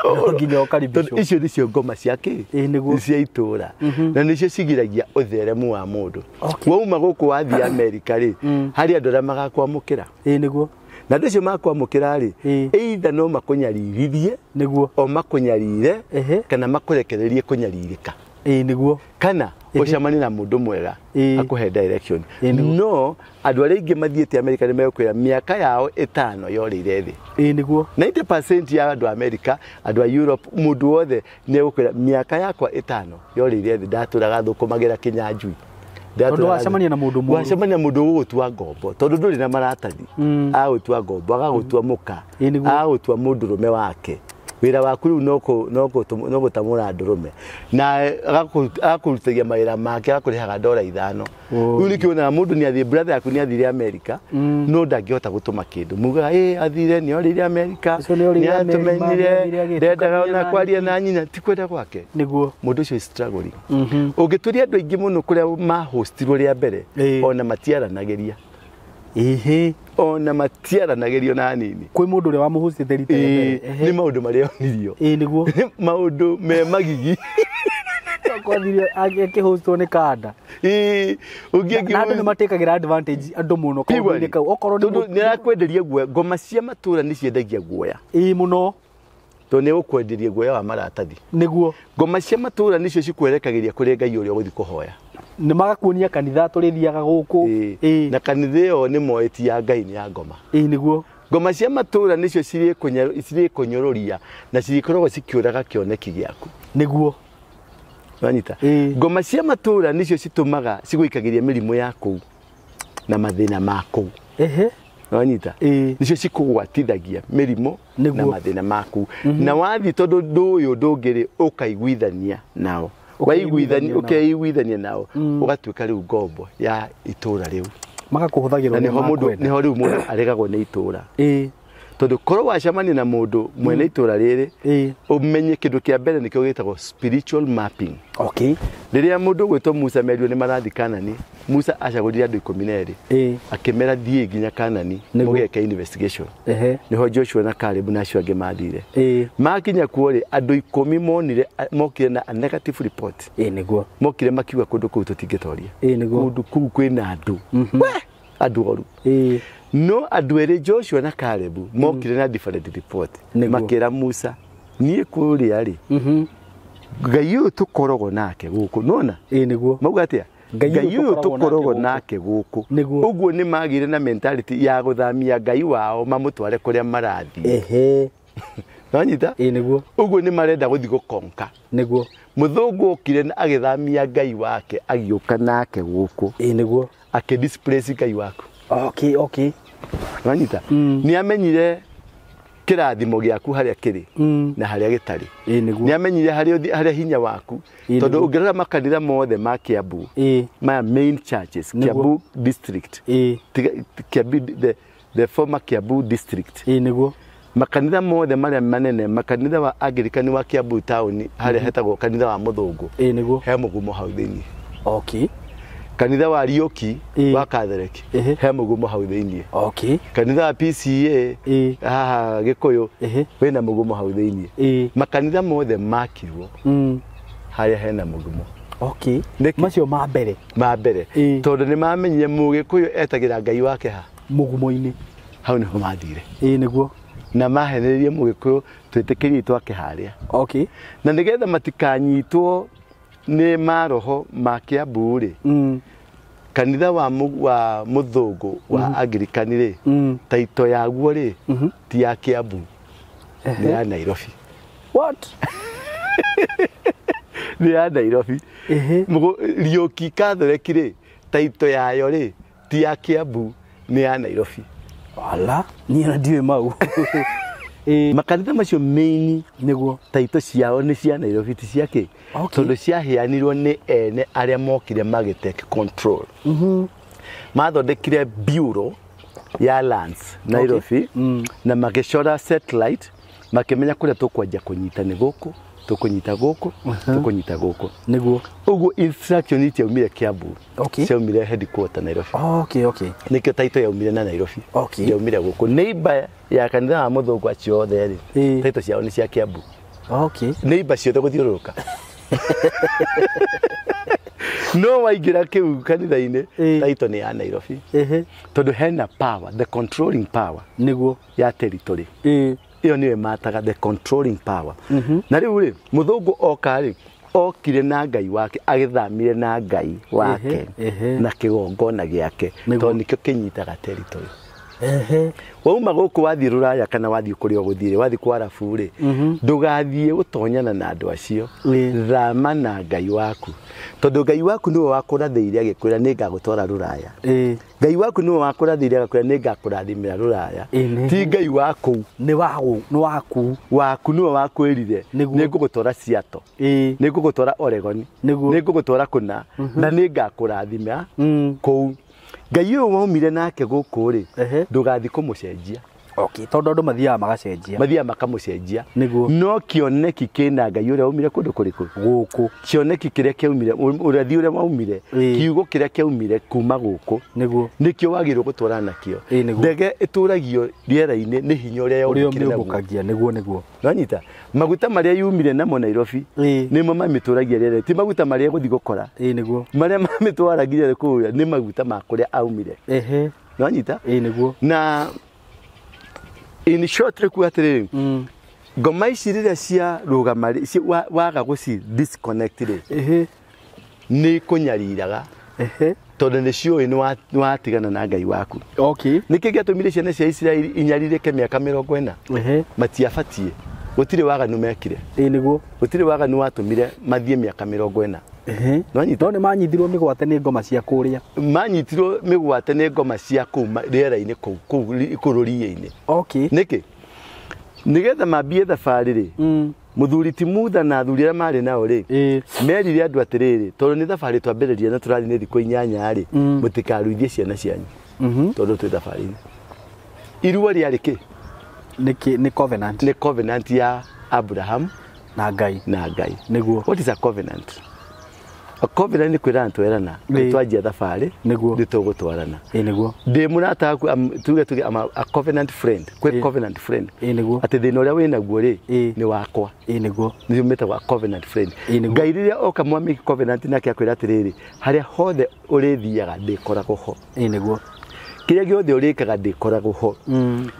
No nginya ũkaribicwo. Icio nĩcio ngoma cia kĩ? Cia itũra. Na nĩcio cigiragia ũtheremu wa mũndũ. Wauma gũkũ wathiĩ Amerika rĩ, harĩ andũ arĩa magakwamũkĩra. Ĩĩ nĩguo. Na andũ acio makwamũkĩra rĩ, either no makũnyaririthiĩ, nĩguo, o makũnyarire, kana makũrekererie kũnyarirĩka. Ĩĩ nĩguo. Kana ũcemanie na mũndũ mwega akũhe direction. No andũ arĩa aingĩ mathiĩte Amerika nĩ megũkwĩra mĩaka yao ĩtano yorĩire thĩ. Ĩĩ nĩguo. 90% ya andũ a Amerika, andũ a Europe, mũndũ wothe nĩ egũkwĩra mĩaka yakwa ĩtano yorĩire thĩ, ndatũraga thũkũmagĩra kĩnyanjui. Tondũ wacemania na mũndũ mũũru. Wacemania na mũndũ ũgũgũtua ngombo, tondũ ndũrĩ na maratathi. Agũtua ngombo, agagũtua mũka, agagũtua mũndũrũme wake. Wĩra waku rĩu no gũtamũra ndũrũme. Na agakũrutithia mawĩra make, agakũrĩhaga $5. Rĩu nĩkĩo wonaga mũndũ nĩ athiĩ, brother yaku nĩ athire Amerika, no ndangĩhota gũtũma kĩndũ. Mugaga, ĩ athire, nĩ orĩire Amerika, nĩ atũmenyire, ndendaga ona kwaria na nyina, ti kwenda gwake. Nĩguo. Mũndũ ũcio is struggling. Ũngĩtũria andũ aingĩ mũno kũrĩa mahostirwo rĩa mbere, ona matiaranagĩria. Ona matiaranagĩrio na nini. Kwĩ mũndũ ũrĩa wamũhostĩte rita rĩa mbere. Nĩ maũndũ marĩa onirio. Ĩĩ nĩguo. Nĩ maũndũ me magigi. Kwathire akĩhostwo nĩ kanda. Ũngĩ Na andũ nĩ matekagĩra advantage andũ mũno kaũndũ-inĩ kau. Okorwo nĩ tondũ nĩ arakwenderia guoya, ngoma cia matũra nĩ ciendagia guoya. Ĩĩ mũno. Tondũ nĩ egũkwenderia guoya wa maratathi. Nĩguo. Ngoma cia matũra nĩcio cikwerekagĩria kũrĩ Ngai ũrĩa ũgũthiĩ kũhoya. Nĩ magakuonia kanitha tũrĩthiaga gũkũ. Na kanitha ĩyo nĩ moĩ ti ya Ngai nĩ ya ngoma. Ĩĩ nĩguo. Ngoma cia matũra nĩcio cirĩkũnyũrũria na cirĩkoragwo cikĩũraga kĩoneki gĩaku. Nĩguo. Wanyita? Ngoma cia matũra nĩcio citũmaga cigũikagĩria mĩrimũ ya kũu na mathĩna ma kũu. Wanyita? Nĩcio cikũgwatithagia mĩrimũ na mathĩna ma kũu. Na wathiĩ tondũ ndũĩ ũndũ ũngĩ rĩ, ũkaiguithania nao. Ũkeiguithania nao, ũgatuĩka rĩu ngombo ya itũra rĩu. Magakũhũthagĩra Na nĩho mũndũ, nĩho rĩu mũndũ aregagwo nĩ itũra. Tondũ korwo wacemania na mũndũ mwene itũra rĩrĩ, ũmenye kĩndũ kĩa mbere nĩkĩo gĩtagwo spiritual mapping. Okay. Rĩrĩa mũndũ ũgwĩtwo Musa merirwo nĩ marathiĩ Kanani, Musa acagũrire andũ 12. Akĩmera thiĩ nginya Kanani mũgeke investigation. Nĩho Joshua na Caleb na acio angĩ mathire. Makinya kuo rĩ, andũ 10 monire mokire na a negative report. Ĩĩ nĩguo. Mokire makiuga kũndũ kũu tũtingĩtoria. Ĩĩ nĩguo. Kũndũ kũu kwĩna andũ. We, andũ oru. No andũ erĩ Joshua na Caleb mokire na different report. Makĩra Musa, niĩ kũrĩa rĩ, Ngai ũyũ tũkoragwo nake gũkũ, nona? Ĩĩ nĩguo. Mauga atĩa? Ngai ũyũ tũkoragwo nake gũkũ. Ũguo nĩ magire na mentality ya gũthamia Ngai wao mamũtware kũrĩa marathiĩ. Wanyita? Ĩĩ nĩguo. Ũguo nĩ marenda gũthiĩ gũkonka. Nĩguo. Mũthũngũ okire na agĩthamia Ngai wake agĩũka nake gũkũ. Ĩĩ nĩguo. Akĩ displace Ngai waku. Okay, okay. Wanyita? Nĩ amenyire Kĩrathimo gĩaku harĩa kĩrĩ na harĩa gĩtarĩ. Ĩĩ nĩguo. Nĩ amenyire harĩa hinya waku. Ĩĩ, Tondũ nĩguo. ũngĩrora makanitha mothe ma Kiambu, maya main churches, Kiambu district, Kiambu, the former Kiambu district, Ĩĩ nĩguo. Makanitha mothe marĩa manene, makanitha wa Anglican wa Kiambu town harĩa hetagwo kanitha wa Mũthũngũ, Ĩĩ nĩguo. He mũgumo hau thĩinĩ. Kanitha wa Riũki wa Catholic, he mũgumo hau thĩinĩ. Kanitha wa PCA haha Gĩkũyũ, wĩna mũgumo hau thĩinĩ. Makanitha mothe makirwo harĩa hena mũgumo. Nĩkĩ? Macio ma mbere. Ma mbere, tondũ nĩ mamenyire Mũgĩkũyũ etagĩra Ngai wake ha? Mũgumo-inĩ. Hau nĩho mathire. Ĩĩ nĩguo. Na mahenererie Mũgĩkũyũ twĩtĩkĩrie twake harĩa, na nĩgetha matikanyitwo nĩ maroho ma Kiambu rĩ, kanitha wa Mũthũngũ wa Anglican rĩ, taito yaguo rĩ, ti ya Kiambu, nĩ ya Nairobi. What? Nĩ ya Nairobi. Riũki Catholic rĩ, taito yayo rĩ, ti ya Kiambu, nĩ ya Nairobi. Ala, niĩ ona ndiũĩ mau. Ĩĩ. Makanitha macio main, taito ciao nĩ cia Nairobi, ti cia kĩ. Tondũ ciaheanirwo nĩ ene arĩa mokire magĩtake control. Mathondekire bureau ya lands Nairobi, na magĩcora satellite, makĩmenya kũrĩa tũkwanjia kũnyita nĩ gũkũ, tũkũnyita gũkũ, tũkũnyita gũkũ. Ũguo instruction itiaumire Kiambu, ciaumire headquarter Nairobi. Nĩkĩo taito yaumire na Nairobi. Yaumire gũkũ neighbor ya kanitha wa Mũthũngũ acio othe rĩ, taito ciao nĩ cia Kiambu. Neighbor ciothe gũthiũrũrũka, no waingĩra kĩu kanitha-inĩ, taito nĩ ya Nairobi, tondũ hena power, the controlling power ya territory. Ĩyo nĩyo ĩmataga the controlling power. Na rĩu rĩ, Mũthũngũ oka rĩ, okire na Ngai wake, agĩthamire na Ngai wake na kĩgongona gĩake, tondũ nĩkĩo kĩnyitaga territory. Wauma gũkũ wathiĩ rũraya kana wathiĩ kũrĩa ũgũthiĩ, wathiĩ kwa arabu rĩ, ndũgathiĩ gũtonyana na andũ acio. Thama na Ngai waku, tondũ Ngai waku nĩwe wakũrathĩire agĩkwĩra nĩ ngagũtwara rũraya. Ngai waku nĩwe wakũrathĩire agakwĩra nĩ ngakũrathimĩra rũraya. Ti Ngai wa kũu. Nĩ wagu, nĩ waku. Waku nĩwe wakwĩrire nĩ ngũgũtwara Seattle, nĩ ngũgũtwara Oregon, nĩ ngũgũtwara kũna na nĩ ngakũrathima kũu. Ngai ũyũ waumire nake gũkũ rĩ, ndũgathiĩ kũmũcenjia. Tondũ andũ mathiaga magacenjia. Mathiaga makamũcenjia. No kĩoneki kĩna Ngai ũrĩa waumire kũndũ kũrĩkũ? Gũkũ. Kĩoneki kĩrĩa kĩaumire, ũrathi ũrĩa waumire, kiugo kĩrĩa kĩaumire kuma gũkũ, nĩkĩo wagĩrĩirwo gũtwarana nakĩo. Ndege ĩtũragio rĩera-inĩ nĩ hinya ũrĩa Ũrĩa yombũkire naguo. ũmĩũmbũkagia, nĩguo. Nĩwanyita? Maguta marĩa yumire namo Nairobi nĩmo mamĩtũragia rĩera, ti maguta marĩa ĩgũthiĩ gũkora. Ĩĩ nĩguo. Marĩa mamĩtwaragia kũrĩa nĩ maguta ma kũrĩa aumire. Nĩwanyita? Ĩĩ nĩguo. Na in short rĩ, kuga atĩrĩrĩ, ngoma ici rĩrĩa ciarũgama rĩ, waga gũci disconnect rĩ, nĩ kũnyariraga, tondũ nĩ ciũĩ nĩ watigana na Ngai waku. Nĩkĩ gĩatũmire ciana cia Isiraeli inyarirĩke mĩaka 40? Matiabatiĩ, gũtirĩ waganu mekire. Ĩĩ nĩguo. Gũtirĩ waganu watũmire mathiĩ mĩaka 40. Nĩwanyita? No nĩ manyitirwo mĩgwate nĩ ngoma cia kũrĩa. Manyitirwo mĩgwate nĩ ngoma cia kũu rĩera-inĩ kũu kũu kũu rũriĩ-inĩ. Nĩkĩ? Nĩgetha mambie thabarĩ rĩ, mũthuri ti Mutha na athuri arĩa marĩ nao rĩ, merire andũ atĩrĩrĩ, tondũ nĩ thabarĩ twambĩrĩria na tũrathiĩ nĩ thikũ 8 rĩ, mũtikaruithie ciana cianyu, tondũ twĩ thabarĩ-inĩ. Irua rĩarĩ kĩ? Nĩ covenant. Nĩ covenant ya Abraham na Ngai. Na Ngai. What is a covenant? A covenant nĩ kwĩrana twerana, twanjia thabarĩ, nĩ tũgũtwarana. Ĩĩ nĩguo. Ndĩ mũrata waku, tuge I'm a covenant friend, kwĩ covenant friend, Ĩĩ nĩguo. atĩ thĩna ũrĩa wĩnaguo rĩ, nĩ wakwa. Ĩĩ nĩguo. Nĩcio metagwo a covenant friend. Ĩĩ nĩguo. Ngai rĩrĩa oka mwamake covenant nake akwĩra atĩrĩrĩ, harĩa hothe ũrĩthiaga ndĩkoragwo ho. Ĩĩ nĩguo. Kĩrĩa gĩothe ũrĩkaga ndĩkoragwo ho.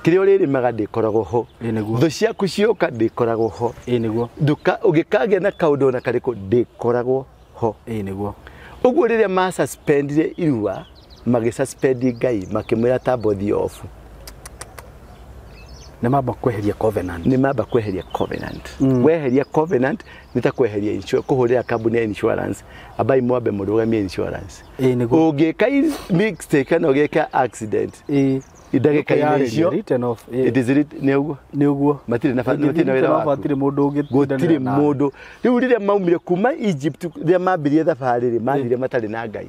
Kĩrĩa ũrĩrĩmaga ndĩkoragwo ho. Ĩĩ nĩguo. Thũ ciaku cioka ndĩkoragwo ho. Ĩĩ nĩguo. Nduka ũngĩkagĩa na kaũndũ ona karĩkũ ndĩkoragwo ho. Ĩĩ nĩguo. Ũguo rĩrĩa ma suspendire irua, magĩ suspend Ngai, makĩmwĩra tambo thiĩ off. Nĩ mamba kweheria covenant. Nĩ mamba kweheria covenant. Weheria covenant nĩ ta kweheria insurance, kũhũrĩra kambuni ya insurance ambai mwambe mũrũgamie insurance. Ĩĩ nĩguo. Ũngĩka mistake kana ũgĩka accident ndagĩka-inĩ icio written off. It is written, nĩ ũguo. Nĩ ũguo. Matirĩ na matirĩ na wĩra waku. Hatirĩ mũndũ ũngĩ. Gũtirĩ mũndũ. Rĩu rĩrĩa maumire kuma Egypt, rĩrĩa mambirie thabarĩ rĩ, mathire matarĩ na Ngai.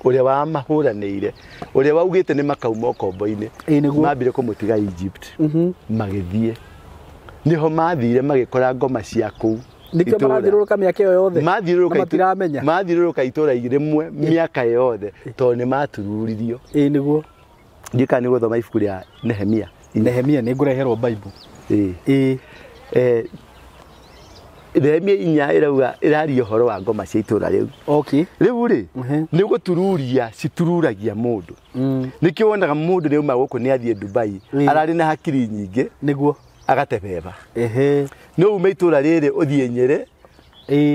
Ũrĩa wamahũranĩire, ũrĩa waugĩte nĩ makauma ũkombo-inĩ, mambire kũmũtiga Egypt. Magĩthiĩ. Nĩho mathire magĩkora ngoma cia kũu. Nĩkĩo marathiũrũrũka mĩaka ĩyo yothe. Mathiũrũrũka mathiũrũrũka itũũra rĩmwe mĩaka yothe tondũ nĩ matururirio. Ĩĩ nĩguo. Ndiũĩ kana nĩ gũthoma ibuku rĩa Nehemia. Nehemia nĩ ngũreherwo Bible. Ĩĩ. Ĩĩ. Nehemia inya ĩrauga ĩraria ũhoro wa ngoma cia itũũra rĩu. Okay. Rĩu rĩ, nĩ gũtururia citururagia mũndũ. Nĩkĩo wonaga mũndũ nĩ auma gũkũ nĩ athiĩ Dubai, ararĩ na hakiri nyingĩ. Nĩguo. Agatebeba. Ehe. No ume itũũra rĩrĩ ũthiĩ Nyĩrĩ,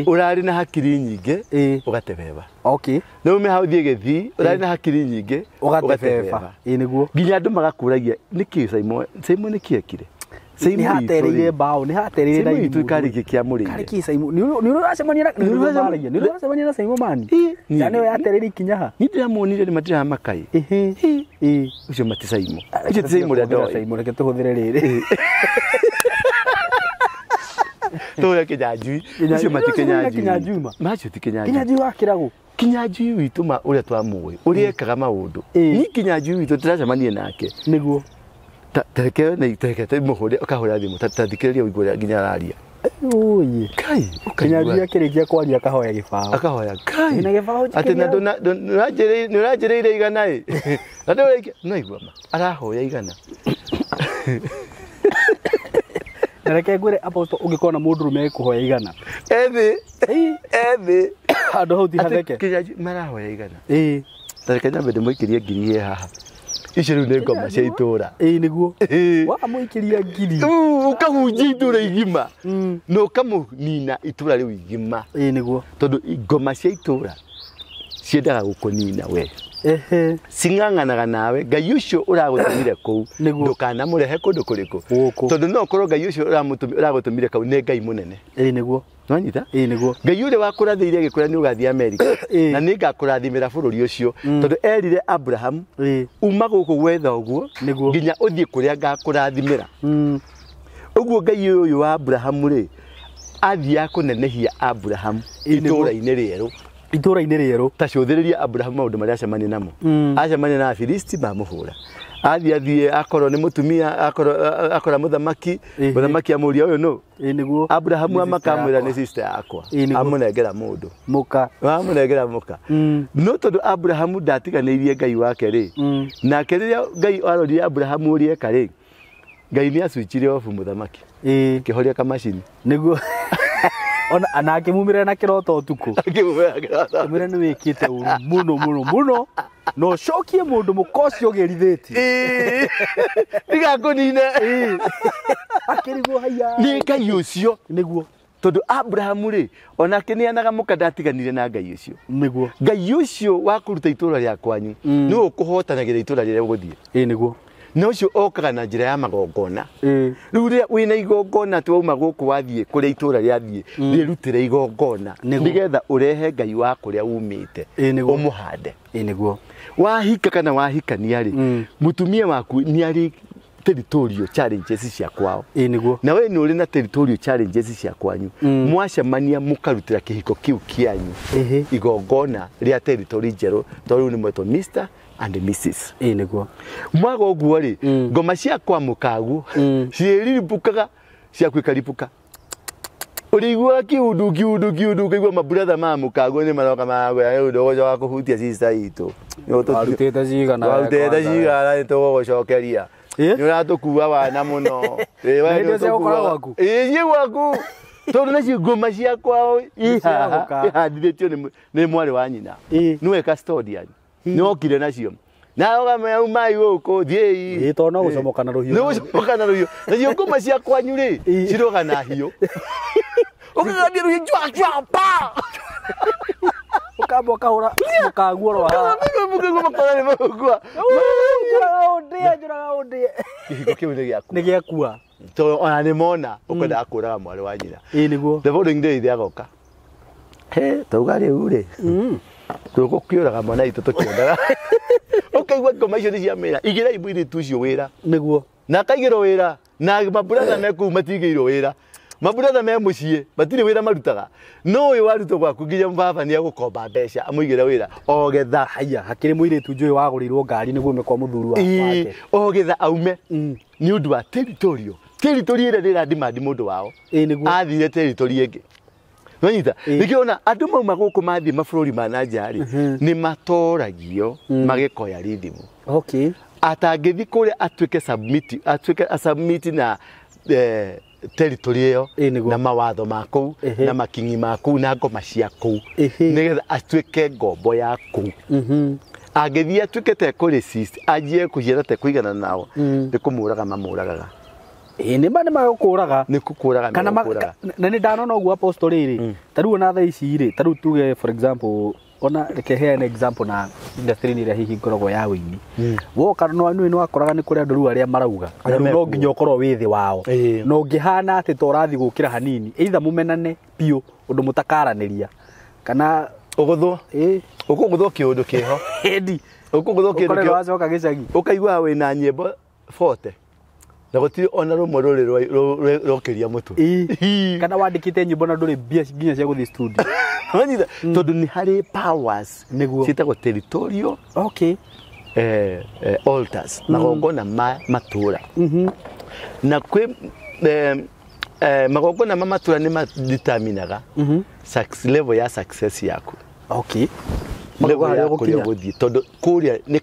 ũrarĩ na hakiri nyingĩ, ũgatebeba. Okay. No ume hau ũthiĩ Gĩthii, ũrarĩ na hakiri nyingĩ, ũgatebeba. Ĩĩ nĩguo. Nginya andũ magakũragia nĩkĩ Simon, Simon nĩkĩ ekire? Nĩ hatereire mbaũ, nĩ hatereire na itũ karĩ kĩ kĩamũrĩire. Karĩ kĩ Simon, nĩ ũracemania na nĩ ũracemania na Simon mani. Na nĩwe yatereire ikinya ha. Niĩ ndĩramuonire nĩ matiramakai. Ĩhĩ. Ũcio mati Simon. Ũcio ti Simon ũrĩa ndoĩ. Simon reke tũhũthĩre rĩrĩ. Tũhũre Kĩnyanjui. Ũcio mati Kĩnyanjui. Macio ti Kĩnyanjui. Kĩnyanjui wa kĩrago. Kĩnyanjui witũ ma ũrĩa twamũĩ, ũrĩa ekaga maũndũ. Niĩ Kĩnyanjui witũ ndĩracemania nake. Nĩguo. Tareke na tareke tumuhure ukahura thimu tathikiriria uigwe nginya araria. Oye. Kai, Kĩnyanjui akĩrĩkia kwaria akahoya gĩbaũ. Akahoya. Kai. Na gĩbaũ atĩ na ndũranjĩrĩire igana ĩ. Na ndũraikia no igua ma. Arahoya igana. Na reke ngwĩre Apostle ũngĩkona mũndũrũme ekũhoya igana. Ethĩ. Ethĩ. Handũ hau ti hatheke. Kĩnyanjui marahoya igana. Ĩĩ. Tareke nyambe ndĩmũikĩrie ngiri ĩ haha. Icio rĩu nĩ ngoma cia itũũra. Ĩĩ nĩguo. Wamũikĩria ngiri. Ũkahunjia itũũra igima. Na ũkamũnina itũũra rĩu igima. Ĩĩ nĩguo. Tondũ ngoma cia itũũra ciendaga gũkũnina we. Ehe. Cing'ang'anaga nawe. Ngai ũcio ũragũtũmire kũu ndũkanamũrehe kũndũ kũrĩkũ. Tondũ no ũkorwo Ngai ũcio ũragũtũmire kau nĩ Ngai mũnene. Ĩĩ nĩguo. Nĩwanyita? Ĩĩ nĩguo. Ngai ũrĩa wakũrathĩire agĩkwĩra nĩ ũgathiĩ Amerika na nĩ ngakũrathimĩra bũrũri ũcio tondũ erire Abraham uma gũkũ gwetha ũguo nginya ũthiĩ kũrĩa ngakũrathimĩra. Ũguo Ngai ũyũ wa Abraham rĩ athiaga kũnenehia Abraham itũũra-inĩ rĩerũ. Itũũra-inĩ rĩerũ. Ta cũthĩrĩria Abraham maũndũ marĩa acemania namo. Acemania na Afilisti mamũhũra. Athiĩ athiĩ akorwo nĩ mũtumia akora mũthamaki, mũthamaki amũria ũyũ nũ? Ĩĩ nĩguo. Abrahamu amakamwĩra nĩ sister yakwa. Amũnengera mũndũ. Mũka. Amũnengera mũka. No tondũ Abrahamu ndatiganĩirie Ngai wake rĩ, nake rĩrĩa Ngai arorire Abrahamu ũrĩa eka rĩ, Ngai nĩ acuichire obu mũthamaki. Akĩhoria kamacini. Nĩguo. Ona na akĩmumĩrĩra na kĩroto ũtukũ. Akĩmumĩrĩra kĩroto. Akĩmwĩra nĩ wĩkĩte ũru mũno mũno mũno. Na ũcokie mũndũ mũka ũcio ũgĩrithĩtie. Ndigakũnine. Akĩrigwo haiya. Nĩ Ngai ũcio. Nĩguo. Tondũ Abrahamu rĩ, onake nĩ anaga mũka ndatiganire na Ngai ũcio. Nĩguo. Ngai ũcio wa kũruta itũũra rĩa kwanyu nĩwe ũkũhotanagĩra itũũra rĩrĩa ũgũthiĩ. Ĩĩ nĩguo. Na ũcio okaga na njĩra ya magongona. Rĩu rĩrĩa wĩna igongona atĩ wauma gũkũ wathiĩ kũrĩa itũũra rĩathiĩ, rĩrutĩre igongona nĩgetha ũrehe Ngai wa kũrĩa umĩte ũmũhande. Ĩĩ nĩguo. Wahika kana wahikania rĩ, mũtumia waku nĩ arĩ territorial challenges cia kwao. Ĩĩ nĩguo. Na we nĩ ũrĩ na territorial challenges cia kwanyu. Mwacemania mũkarutĩra kĩhiko kĩu kĩanyu igongona rĩa territory njerũ tondũ rĩu nĩ mwetwo Mr and Mrs. Ĩĩ nĩguo. Mwaga ũguo rĩ, ngoma cia kwa mũkagu ciĩriripukaga ciaku ikaripuka. Ũrĩiguaga kĩundu kĩundu kĩundu ũkaigua maburatha ma mũkagu nĩ maroka magwĩra rĩu ndũgũcoka kũhutia sister itũ. Warutĩte cigana. Warutĩte cigana nĩ tũgũgũcokeria. Nĩ ũratũkua wana mũno. Ĩĩ gwaku. Ĩĩ ciĩ gwaku. Tondũ nacio ngoma cia kwao ihandithĩtio nĩ mwarĩ wa nyina. Nĩwe custodian. Nĩ okire nacio. Na ũkamenya umai gũkũ thiĩi. Ĩĩ tondũ no gũcomoka na rũhiũ. No gũcomoka na rũhiũ. Nacio ngoma cia kwanyu rĩ ciroga na hiũ. Ũkagambia rũhiũ chwa chwa pa. Kamba ũkahũra mũkaguo rwa haha. Mũkora nĩ magũkua. Njũraga ũndĩe, njũraga ũndĩe. Kĩhiko kĩu nĩ gĩaku. Nĩ gĩakua. Tondũ ona nĩ mona ũkwendaga kũraga mwarĩ wa nyina. Ĩĩ nĩguo. The following day ithe agoka. He, tauga rĩu rĩ. Tũgũkĩũraga mwana witũ tũkĩendaga. Ũkaigua ngoma icio nĩ cia mĩra. Igĩrai mũirĩtu ũcio wĩra. Nĩguo. Na akaigĩrwo wĩra. Na maburatha me kũu matigĩirwo wĩra. Maburatha me mũciĩ matirĩ wĩra marutaga. No ũyũ warutwo gwaku nginya baba nĩ egũkomba mbeca amũigĩre wĩra. Ogetha. Haiya, hakĩrĩ mũirĩtu njũĩ wagũrĩirwo ngari nĩguo ume kwa mũthuri wake. Ogetha aume. Nĩ ũndũ wa territorial. Territory ĩrĩa ndĩra demand mũndũ wao. Ĩĩ nĩguo. Athire territory ĩngĩ. Nonyita, nĩkĩo ona andũ mauma gũkũ mathiĩ mabũrũri ma na nja rĩ, nĩ matoragio magĩkoya rithimu. Okay. Atangĩthiĩ kũrĩa atuĩke submit, atuĩke asubmit na territory ĩyo na mawatho ma kũu na makingi ma kũu na ngoma cia kũu nĩgetha atuĩke ngombo ya kũu. Angĩthiĩ atuĩke te kũ resist, anjie kũhiana te kũigana nao, nĩ kũmũraga mamũragaga. Ĩĩ nĩ ma nĩ magũkũraga. Nĩ kũkũraga kana na nĩ ndanona ũguo apostle rĩrĩ ta rĩu ona thaa ici rĩ ta rĩu tuge for example ona reke heane example na industry ĩrĩa hihi ngoragwo ya wĩini woka no nĩ wakoraga nĩ kũrĩ andũ rĩu arĩa marauga no nginya ũkorwo wĩ thĩ wao na ũngĩhana atĩ ta ũrathiĩ gũkĩra hanini either mũmenane biũ ũndũ mũtakaranĩria kana ũgũthwo ũkũgũthwo kĩũndũ kĩho ĩndi ũkũgũthwo kĩũndũ kĩho wacoka gĩcagi ũkaigua wĩna nyĩmbo 40 na gũtirĩ ona rũmwe rũrĩ rũkĩria mũtwe kana wandĩkĩte nyĩmbo na ndũrĩ mbia nginya cia gũthiĩ studio. Wanyita tondũ nĩ harĩ powers nĩguo ciĩtagwo territorial okay altars magongona ma matũra na kwĩ magongona ma matũra nĩ madeterminaga level ya success yaku. Okay. Level ya kũrĩa ũgũthiĩ tondũ kũrĩa nĩ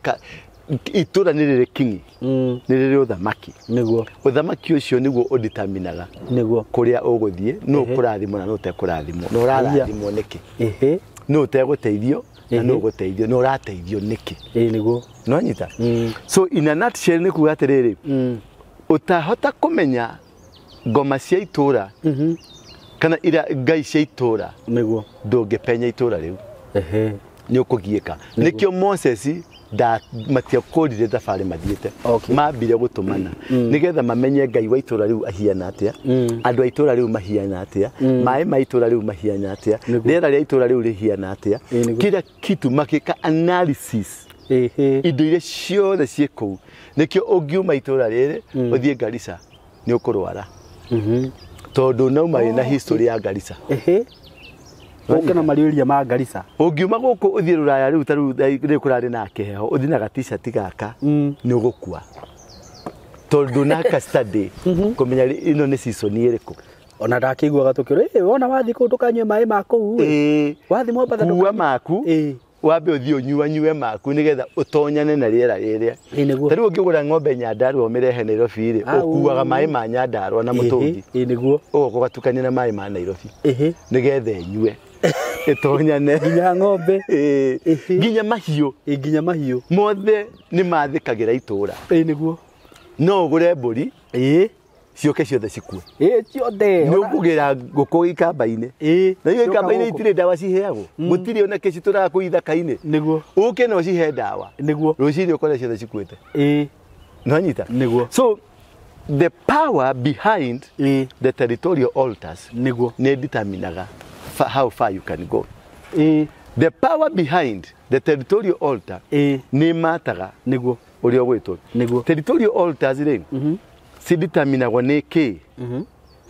itũra nĩ rĩrĩ kingi nĩ rĩrĩ ũthamaki nĩguo ũthamaki ũcio nĩguo ũdeterminaga nĩguo kũrĩa ũgũthiĩ nũ ũkũrathimwo na nũ ũtekũrathimwo na ũrarathimwo nĩkĩ nũ ũtegũteithio na nũ ũgũteithio na ũrateithio nĩkĩ ĩĩ nĩguo nonyita. So in a nutshell nĩ kuga atĩrĩrĩ ũtahota kũmenya ngoma cia itũra kana ira ngai cia itũra nĩguo ndũngĩpenya itũra rĩu nĩ ũkũgiĩka. Nĩkĩo Moses matiakũrire thabarĩ mathiĩte mambire gũtũmana nĩgetha mamenye Ngai wa itũra rĩu ahiana atĩa, andũ a itũra rĩu mahiana atĩa, maĩ ma itũra rĩu mahiana atĩa, rĩera rĩa itũra rĩu rĩhiana atĩa, kila kitu makĩka analysis indo iria ciothe ciĩ kũu. Nĩkĩo ũngiuma itũra rĩrĩ ũthiĩ Garissa nĩ ũkũrwara tondũ nauma wĩna history ya Garissa. Ũke na malaria ma Garissa. Ũngiuma gũkũ ũthiĩ Rũraya rĩu ta rĩu kũrarĩ na kĩheho ũthiĩ na ga-t-shirt gaka nĩ ũgũkua tondũ naka study kũmenya ĩno nĩ season ĩrĩkũ. Ona ndakĩiguaga tũkĩrwo wona wathiĩ kũu ndũkanyue maĩ ma kũu wathiĩ Mombatha kuua maku wambe ũthiĩ ũnyuanyue maku nĩgetha ũtonyane na rĩera rĩrĩa. Ta rĩu ũngĩgũra ng'ombe Nyandarua ũmĩrehe Nairobi rĩ ũkuaga maĩ ma Nyandarua na mũtũngi nĩguo ũgoka ũgatukania na maĩ ma Nairobi nĩgetha ĩnyue ĩtonyane nginya ng'ombe nginya mahiũ nginya mahiũ mothe nĩ mathĩkagĩra itũra nĩguo no ũgũre mbũri ciũke ciothe cikue ciothe nĩ ũkũgĩra ngũkũ gĩkamba-inĩ na icio gĩkamba-inĩ itirĩ ndawa ciheagwo gũtirĩ ona kĩ citũraga kũu ithaka-inĩ nĩguo ũke na ũcihe ndawa nĩguo rũcinĩ ũkore ciothe cikuĩte nonyita nĩguo. So the power behind the territorial altars nĩguo nĩ determinaga how far you can go. The power behind the territorial altar nĩ mataga nĩguo ũrĩa ũgwĩtwo nĩguo territorial altars rĩ cideterminagwo nĩ kĩ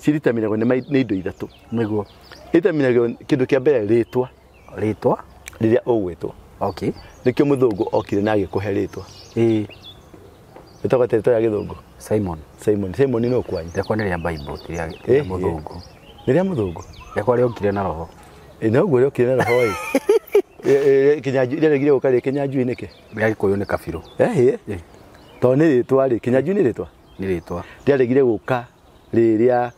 cideterminagwo nĩ indo ithatũ nĩguo ĩdeterminagwo kĩndũ kĩa mbere rĩtwa rĩtwa rĩrĩa ũgwĩtwo. Okay. Nĩkĩo mũthũngũ okire na agĩkũhe rĩtwa ĩtagwo rĩtwa rĩa gĩthũngũ Simon. Simon Simon nĩ ũkwanyu rĩakwa nĩ rĩa Bible ti rĩa mũthũngũ nĩ rĩa mũthũngũ rĩakwa rĩokire na roho no ũguo rĩokire na roho ĩ Kĩnyanjui rĩaregire gũka rĩ Kĩnyanjui nĩkĩ rĩa Gĩkũyũ nĩ kabirũ tondũ nĩ rĩtwa rĩ Kĩnyanjui nĩ rĩtwa nĩ rĩtwa rĩaregire gũka rĩrĩa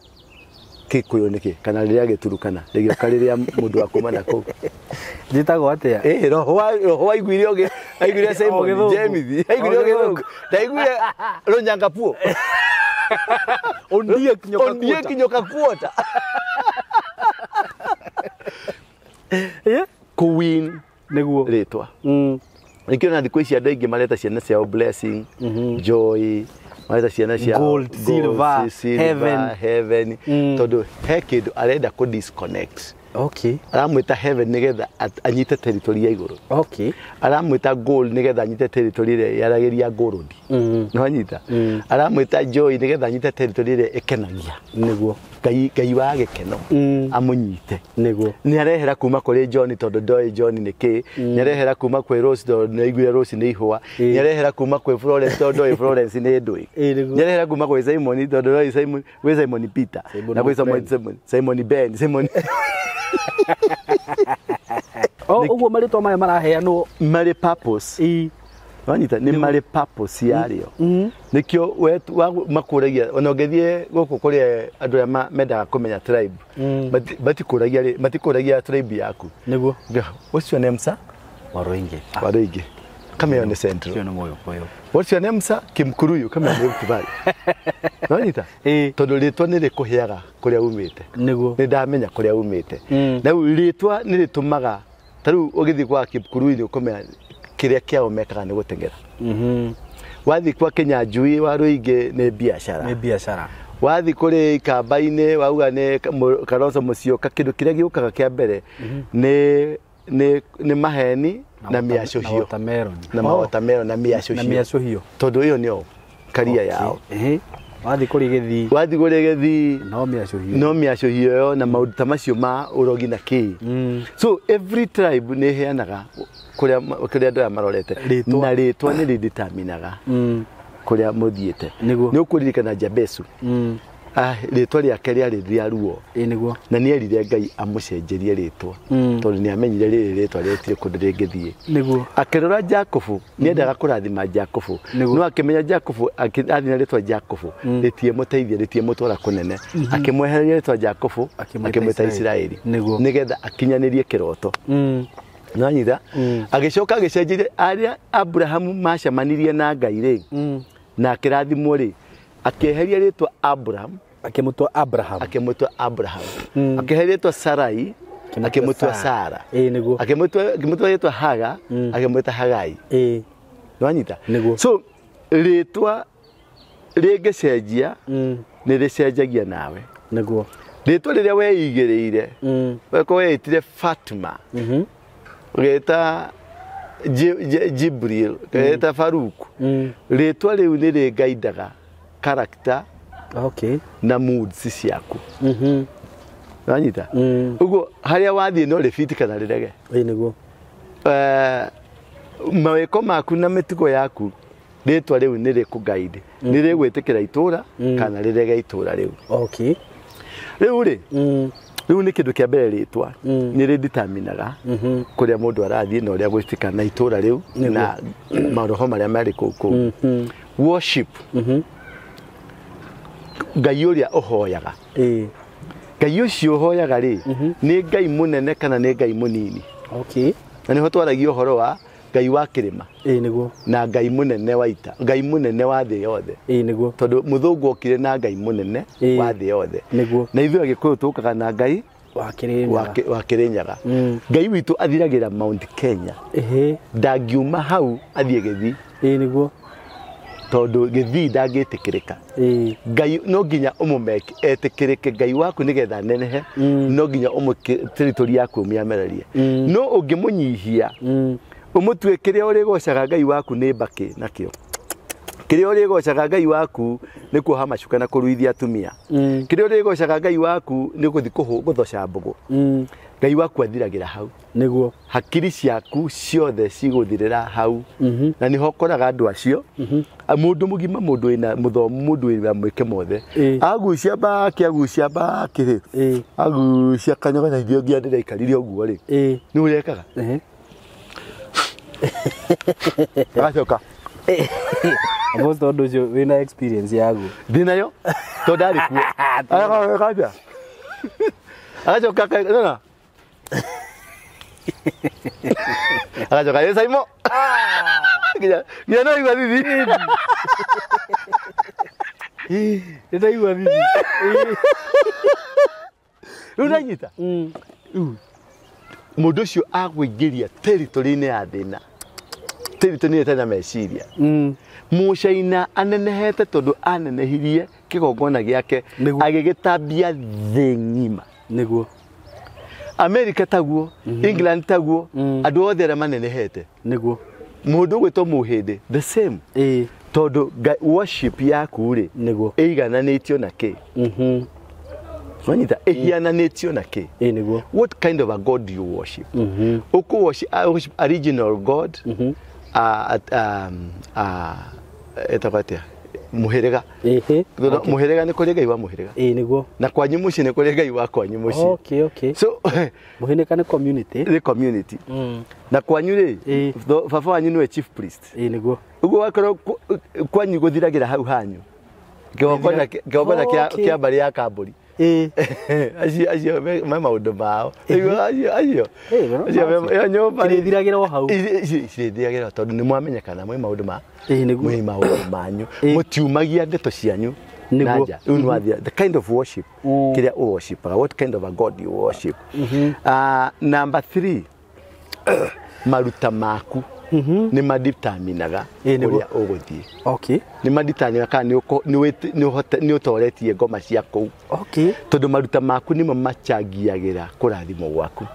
Gĩkũyũ nĩkĩ kana rĩrĩa Gĩturukana rĩgĩũka rĩrĩa mũndũ wa kuma na kũu njĩtagwo atĩa roho waiguire ũgĩ aiguire Simon James aiguire ũgĩthũngũ ndaiguire Rũnyangapuo Ondie kinyoka ondie kinyoka kuota. Kuwin Nĩguo. Rĩtwa. Nĩkĩo na thikũ ici andũ aingĩ mareta ciana ciao blessing, joy, mareta ciana ciao Gold, silver, heaven. Heaven. Tondũ he kĩndũ arenda kũ disconnect. Okay. Aramwĩta heaven nĩgetha anyite territory ya igũrũ. Okay. Aramwĩta gold nĩgetha anyite territory ĩrĩa yaragĩria gold. Nĩwanyita? Aramwĩta joy nĩgetha anyite territory ĩrĩa ĩkenagia. Nĩguo. Ngai wa gĩkeno amũnyite. Nĩguo. Nĩarehera kuma kũrĩ John tondũ ndoĩ John nĩ kĩ. Nĩarehera kuma kwĩ Rose tondũ nĩaiguire Rose nĩ ihũa. Nĩarehera kuma kwĩ Florence tondũ ndoĩ Florence nĩ ndũĩ. Nĩguo. Nĩarehera kuma kwĩ Simon tondũ ndoĩ Simon, gwĩ Simon Peter Simon na gwĩ Ben. Simon Ben, Simon. Ũguo marĩtwa maya maraheanwo marĩ purpose. Wanyita nĩ marĩ purpose yarĩo. Nĩkĩo makũragia ona ũngĩthiĩ gũkũ kũrĩa andũ arĩa mendaga kũmenya tribe. Matikũragia tribe yaku. Nĩguo. What's your name, sir? Waruinge. Waruinge. Kama hiyo ni central. Sio na moyo kwa hiyo. What's your name, sir? Kimkuruyu kama ni Rift Valley. Wanyita? Tondũ rĩtwa nĩ rĩkũheaga kũrĩa umĩte. Nĩguo. Nĩ ndamenya kũrĩa umĩte. Na rĩu rĩtwa nĩ rĩtũmaga ta rĩu ũgĩthiĩ kwa Kimkuruyu nĩ ũkũmenya kĩrĩa kĩao mekaga nĩ gũteng'era. Wathiĩ kwa Kinyanjui Waruinge nĩ biacara. Nĩ biacara. Wathiĩ kũrĩ Ikamba-inĩ wauga nĩ Kalonzo Musyoka kĩndũ kĩrĩa gĩũkaga kĩa mbere nĩ maheni na mĩacũhio. Na watermelon na mĩacũhio. Na mĩacũhio. Tondũ ĩyo nĩyo karia yao. Wathiĩ kũrĩ Gĩthii. Wathiĩ kũrĩ Gĩthii. No mĩacũhio. No mĩacũhio ĩyo na maũndũ ta macio ma ũrogi na kĩ. So every tribe nĩ ĩheanaga kũrĩa andũ aya marorete. Na rĩtwa nĩ rĩdeterminaga kũrĩa mũthiĩte. Nĩguo. Nĩ ũkũririkana Jabesu. Rĩtwa rĩake rĩarĩ rĩa ruo. Nĩguo. Na nĩ erire Ngai amũcenjerie rĩtwa. Tondũ nĩ amenyire rĩrĩ rĩtwa rĩtirĩ kũndũ rĩngĩthiĩ. Nĩguo. Akĩrora Jakubu, nĩ endaga kũrathima Jakubu. No akĩmenya Jakubu athiĩ na rĩtwa Jakubu rĩtiemũteithia, rĩtiemũtwara kũnene. Akĩmwehereria rĩtwa Jakubu akĩmwĩta Isiraeli. Nĩguo. Nĩgetha akinyanĩrie kĩroto. Nĩwanyita? Agĩcoka agĩcenjeria arĩa Abrahamu macemanirie na Ngai rĩ, na akĩrathimwo rĩ, akĩeheria rĩtwa Abraham akĩmũtua Abraham. Akĩmũtua Abraham. Akĩeheria rĩtwa Sarai akĩmũtua Sara. Nĩguo. Akĩmũtua rĩtwa Haga akĩmwĩta Hagai. Nĩwanyita? Nĩguo. So rĩtwa rĩngĩcenjia nĩ rĩcenjagia nawe. Nĩguo. Rĩtwa rĩrĩa weigĩrĩire, weko weitire Fatuma, ũgeta Jibril, ũgeta Faruk. Rĩtwa rĩu nĩ rĩngaindaga character Okay. na moods ciaku. Wanyita? Ũguo harĩa wathiĩ no rĩbiti kana rĩrege. Nĩguo. Mawĩko maku na mĩtugo yaku rĩtwa rĩu nĩ rĩkũguide. Nĩ rĩgwĩtĩkĩra itũra kana rĩrege itũra rĩu. Okay. Rĩu rĩ, rĩu nĩ kĩndũ kĩa mbere rĩtwa nĩ rĩdeterminaga kũrĩa mũndũ arathiĩ na ũrĩa gwĩtĩka na itũra rĩu na maroho marĩa marĩ kũu kũu. Worship. Ngai ũrĩa ũhoyaga. Ngai ũcio ũhoyaga rĩ, nĩ Ngai mũnene kana nĩ Ngai mũnini? Okay. Na nĩho twaragia ũhoro wa Ngai wa kĩrĩma. Nĩguo. Na Ngai mũnene wa ita, Ngai mũnene wa thĩ yothe. Nĩguo. Tondũ mũthũngũ okire na Ngai mũnene wa thĩ yothe. Nĩguo. Na ithuĩ Agĩkũyũ tũkaga na Ngai wa Kĩrĩnyaga. Wa Kĩrĩnyaga. Ngai witũ athiragĩra Mount Kenya. Ndangiuma hau athiĩ Gĩthii. Nĩguo. Tondũ Gĩthii ndangĩtĩkĩrĩka. Ngai no nginya ũmũmeke etĩkĩrĩke Ngai waku nĩgetha anenehe, no nginya territory yaku ũmĩamererie. No ũngĩmũnyihia, ũmũtue kĩrĩa ũrĩgocaga Ngai waku nĩ mbakĩ nakĩo. Kĩrĩa ũrĩgocaga Ngai waku nĩ kuoha macuka na kũruithia atumia. Kĩrĩa ũrĩgocaga Ngai waku nĩ gũthiĩ gũthoca mbũgũ. Ngai waku athiragĩra hau. Nĩguo. Hakiri ciaku ciothe cigũthirĩra hau. Na nĩho ũkoraga andũ acio, mũndũ mũgima, mũndũ wĩna mũthomu, mũndũ wĩna mwĩke mothe. Agucia mbakĩ, agucia mbakĩ rĩ. Agucia kanyoga na ithuĩ nginya ndĩraikarire ũguo rĩ. Nĩ ũrekaga? Agacoka. Apostle tondũ ũcio wĩna experience yaguo. Ndĩ nayo tondũ ndarĩ kuo. Agacoka. Agacoka nona. Agacoka ĩ Saimo. Nginya no igua thithi. Nĩndaigua thithi. Rĩu ndanyita. Rĩu Mũndũ ũcio agũingĩria territory-inĩ ya thĩna, territory-inĩ ĩtarĩ na meciria. Mũcaina anenehete tondũ anenehirie kĩgongona gĩake agĩgĩtambia thĩ ng'ima. Nĩguo. America taguo, England taguo, andũ othe arĩa manenehete. Nĩguo. Mũndũ ũgwĩtwo Mũhĩndĩ the same. Tondũ worship yaku rĩ Nĩguo. ĩigananĩtio na kĩ? Wanyita ĩhiananĩtio na kĩ? Nĩguo. What kind of a god do you worship? Ũkũ worship original god, etagwo atĩa? Mũhĩrĩga. Mũhĩrĩga nĩ kũrĩ Ngai wa mũhĩrĩga. Nĩguo. Na kwanyu mũciĩ nĩ kũrĩ Ngai wa kwanyu mũciĩ. Okay, okay. So mũhĩrĩga nĩ community. Nĩ community. Na kwanyu rĩ, baba wanyu nĩwe chief priest. Nĩguo. Ũguo wakorwo kwanyu gũthiragĩra hau hanyu. Kĩgongona kĩa mbarĩ ya Kambũri. Acio me maũndũ mao. Acio acio nyũmba cirĩthiragĩra o hau. Cirĩthiragĩra tondũ nĩ mwamenyekana mwĩ maũndũ ma. Nĩguo. Mwĩ maũndũ manyu. Mũtiumagia ndeto cianyu. Nĩguo. Rĩu nĩ wathira the kind of worship kĩrĩa ũworshipaga, what kind of a god you worship. Number 3, maruta maku nĩ madeterminaga ũrĩa ũgũthiĩ. Okay. Nĩ madeterminaga kana nĩ ũtoretie ngoma cia kũu. Okay. Tondũ maruta maku nĩmo machangiagĩra kũrathimwo gwaku.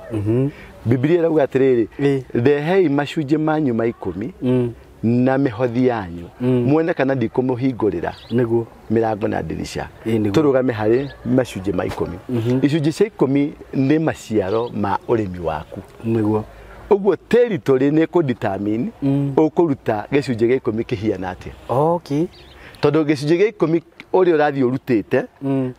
Bibilia ĩrauga atĩrĩrĩ, rehei macunjĩ manyu ma 10 na mĩhothi yanyu muone kana ndikũmũhingũrĩra. Nĩguo. Mĩrango na ndirica. Tũrũgame harĩ macunjĩ ma 10. Icunjĩ cia 10 nĩ maciaro ma ũrĩmi waku. Nĩguo. Ũguo territory nĩ kũdetermine ũkũruta gĩcunjĩ gĩa 10 kĩhiana atĩa. Okay. Tondũ gĩcunjĩ gĩa 10 ũrĩa ũrathiĩ ũrutĩte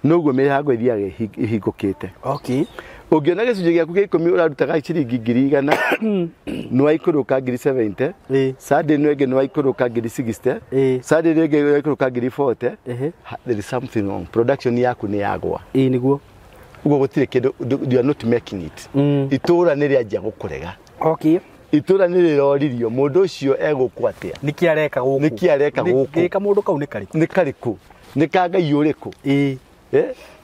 noguo mĩrango ĩthiaga ĩhingũkĩte. Okay. Ũngĩona gĩcunjĩ gĩaku gĩa 10 ũrarutaga ciringi 100,000 nĩ waikũrũka 70,000, Sunday ĩno ĩngĩ nĩ waikũrũka 60,000, Sunday ĩno ĩngĩ waikũrũka 40,000, there is something wrong. Production yaku nĩ yagwa. Nĩguo. Ũguo gũtirĩ kĩndũ, you are not making it. Itũra nĩ rĩanjia gũkũrega. Okay. Itũra nĩ rĩroririo mũndũ ũcio egũkũ atĩa? Nĩkĩ areka gũkũ? Nĩkĩ areka gũkũ? Gĩka mũndũ kau nĩ karĩkũ? Nĩ karĩkũ? Nĩ ka Ngai ũrĩkũ?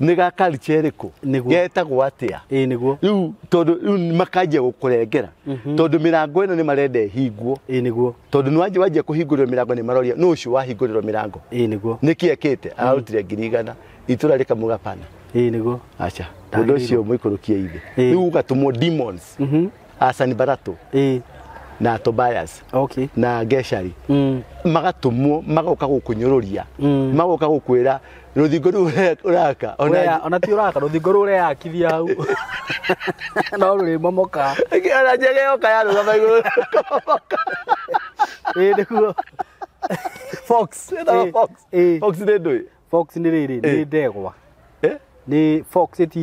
Nĩ ga culture ĩrĩkũ? Getagwo atĩa? Nĩguo. Rĩu tondũ rĩu makanjia gũkũrengera. Tondũ mĩrango ĩno nĩ marenda ĩhingwo. Nĩguo. Tondũ nĩ wanjia kũhingũrĩrwo mĩrango nĩ maroria nũ ũcio wahingũrĩrwo mĩrango? Nĩguo. Nĩkĩ ekĩte? Ararutire 100,000. Itũra rĩkamuga pana. Nĩguo. Acha. Mũndũ ũcio mũikũrũkie ithe. Rĩu ũgatũmwo demons. Sanibarato na Tobias. Okay. Na Geshari. Magatũmwo magoka gũkũnyũrũria. Magoka gũkwĩra rũthingo rũu ũraka. Ona ti ũraka rũthingo rũu ũreyakithia hau. No rũrĩmomoka. Ona njege yoka yarũgama igũrũ. Nĩguo. Fox. Ĩtagwo fox. Fox nĩ ndũĩ? Fox nĩ rĩrĩ, nĩ ndegwa. Nĩ fox ĩti.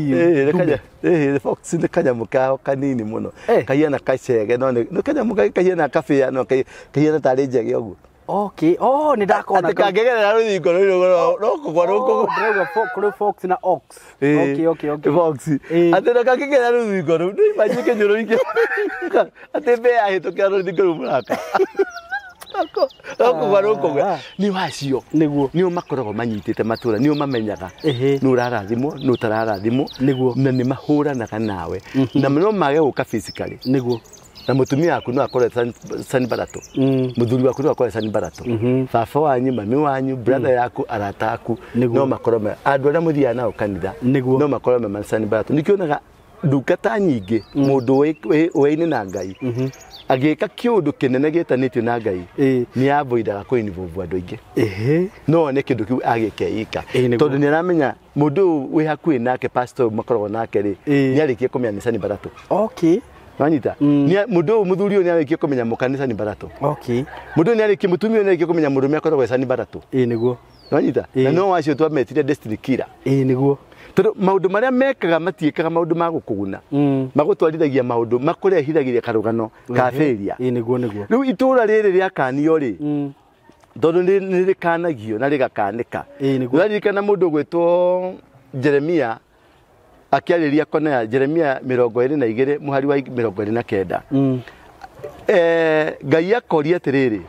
Fox nĩ kanyamũ kao kanini mũno. Kahiana kacege no nĩ kanyamũ kahiana kabĩa no kahiana tarĩ njege ũguo. Okay. Oh, nĩ ndakona. Atĩ kangĩgerera rũthingo rũu no kũgwa no kũgwa. Ndĩrauga kũrĩ fox na ox. Okay, okay, okay. Fox. Atĩ na kangĩgerera rũthingo rũu nĩ imagine kĩnyũrũri kĩu. Atĩ mbĩa yahĩtũkĩra rũthingo rũu mũraka. No kũgwa no kũgwa. Nĩ wacio. Nĩguo. Nĩo makoragwo manyitĩte matũra, nĩo mamenyaga. Nũ ũrarathimwo, nũ ũtararathimwo. Nĩguo. Na nĩ mahũranaga nawe. Na no mage gũka physically. Nĩguo. Na mũtumia waku no akorwo Sanibarato. Mũthuri waku no akorwo Sanibarato. Baba wanyu, mami wanyu, brother yaku, arata aku no makorwo me andũ arĩa mũthiaga nao kanitha no makorwo me Sanibarato. Nĩkĩonaga ndungata nyingĩ mũndũ ũĩine na Ngai agĩka kĩũndũ kĩnene gĩtanĩtio na Ngai nĩ avoidaga kũ involve andũ aingĩ. No one kĩndũ kĩu agĩkeika tondũ nĩ aramenya mũndũ ũyũ wĩ hakuhĩ nake, pastor makoragwo nake rĩ, nĩ arĩkie kũmenya nĩ Sanibarato. Okay. Wanyita? Mũndũ ũyũ mũthuri ũyũ nĩ arĩkie kũmenya mũkanitha nĩ Barato. Okay. Mũndũ nĩ arĩkie mũtumia nĩ arĩkie kũmenya mũrũme akoragwo e Sanibarato. Nĩguo. Wanyita? Na no wacio twametire destiny killer. Nĩguo. Tondũ maũndũ marĩa mekaga matiĩkaga maũndũ ma gũkũguna. Magũtwarithagia maũndũ makũrehithagia karũgano ka failure. Nĩguo nĩguo. Rĩu itũra rĩrĩ rĩakanio rĩ, tondũ nĩ rĩkanagio na rĩgakanĩka. Ũraririkana mũndũ ũgwĩtwo Jeremia akĩarĩria kona ya Jeremia 22 mũhari wa 29. Ngai akoria atĩrĩrĩ,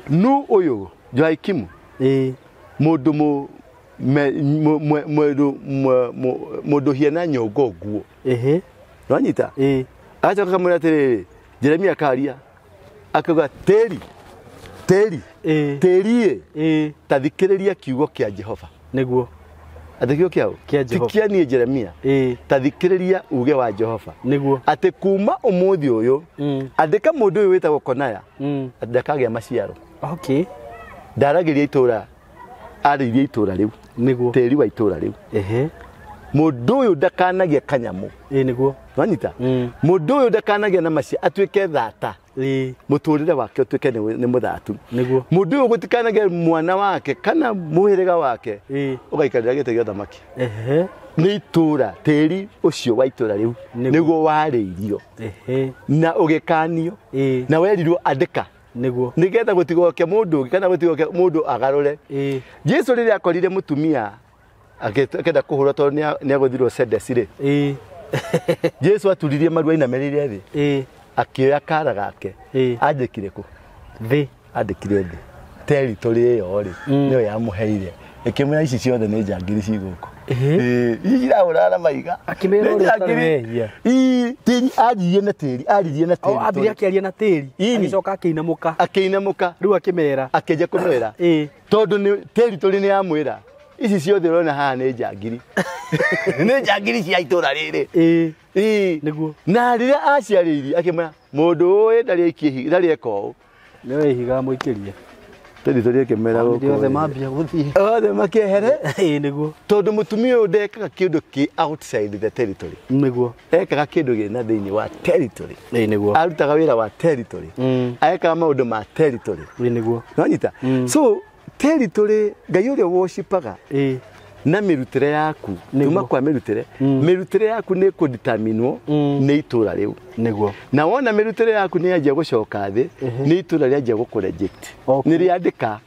nu ũyũ Joakimu mũndũ mũndũ hiana nyongo nguo. Nwanyita agacoka akamwĩra atĩrĩrĩ Jeremia akaria akauga tĩri tĩri tĩri ĩ ta thikĩrĩria kiugo kĩa Jehova nĩguo atĩ kiugo kĩa ũ Kĩa ti Jehova. kĩa niĩ Jeremia ta thikĩrĩria uge wa Jehova nĩguo atĩ kuma ũmũthĩ ũyũ andĩka mũndũ ũyũ wĩtagwo Konaya atĩ ndakagĩa maciaro okay ndaragĩria itũra arĩirie itũra rĩu nĩguo tĩri wa itũra rĩu ehe mũndũ ũyũ ndakanagia kanyamũ nĩguo nwanyita mũndũ ũyũ ndakanagia na macia atuĩke thata mũtũrĩre wake ũtuĩke nĩ mũthatu nĩguo mũndũ ũyũ gũtikanagia mwana wake kana mũhĩrĩga wake ũgaikarĩra gĩtĩ gĩa ũthamaki ehe nĩ itũra tĩri ũcio wa itũra rĩu Nĩguo. nĩguo warĩirio ehe na ũgĩkanio na werirwo andĩka nĩguo nĩgetha gũtigoke mũndũ ũngĩ kana gũtigoke mũndũ agarũre Jesu rĩrĩa akorire mũtumia akĩenda kũhũrwo tondũ nĩagũthirwo cendeci rĩ Jesu aturirie maru ainamĩrĩire thĩ akĩoya kara gake andĩkire kũ thĩ andĩkire thĩ territory ĩyo rĩ nĩyo yamũheire ĩkĩmwĩra ici ciothe nĩ njangiri ci gũkũ ici irahũrana na maiga Akĩmĩra Nĩ ũrĩa ũtarĩ njangiri. wehia. Ii, tĩri aririe na tĩri aririe na o ambire tĩri akĩaria na tĩri Ini. agĩcoka akĩinamũka akĩinamũka rĩu akĩmera akĩnja kũmwĩra tondũ nĩ territory nĩ yamwĩra ici ciothe ũrona haha nĩ njangiri nĩ njangiri cia itũra rĩrĩ Ii. Nĩguo. na rĩrĩa aciarĩirie akĩmwĩra mũndũ ũyũ ndarĩ aikie ihiga ndarĩ eka ũũ nĩwe ihiga mũikĩrie territory ĩkĩmwĩra Famĩlĩ gũkũ othe rĩ. mambia gũthiĩ othe makĩehere nĩguo tondũ mũtumia ũyũ ndekaga kĩndũ kĩ outside the territory nĩguo ekaga kĩndũ gĩna thĩinĩ wa territory nĩguo arutaga wĩra wa territory ekaga maũndũ ma territory nĩguo nonyita so territory ngai ũrĩa worshipaga na mĩrutĩre yaku Nĩguo. kuma kwa mĩrutĩre mĩrutĩre yaku nĩ kũditaminwo nĩ itũra rĩu nĩguo na wona mĩrutĩre yaku nĩ yanjia gũcoka thĩ nĩ itũra rĩanjia gũkũ-reject Okay. nĩ rĩandĩka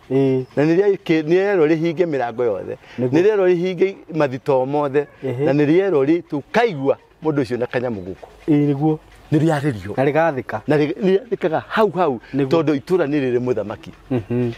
na nĩ rĩerwo rĩhinge mĩrango yothe Nĩguo. nĩ rĩerwo rĩhinge mathitoo mothe na nĩ rĩerwo tũkaigua mũndũ ũcio na kanyamũ gũkũ nĩguo nĩ rĩarĩrio na rĩgathĩka na rĩathĩkaga hau hau Nĩguo. tondũ itũra nĩ rĩrĩ mũthamaki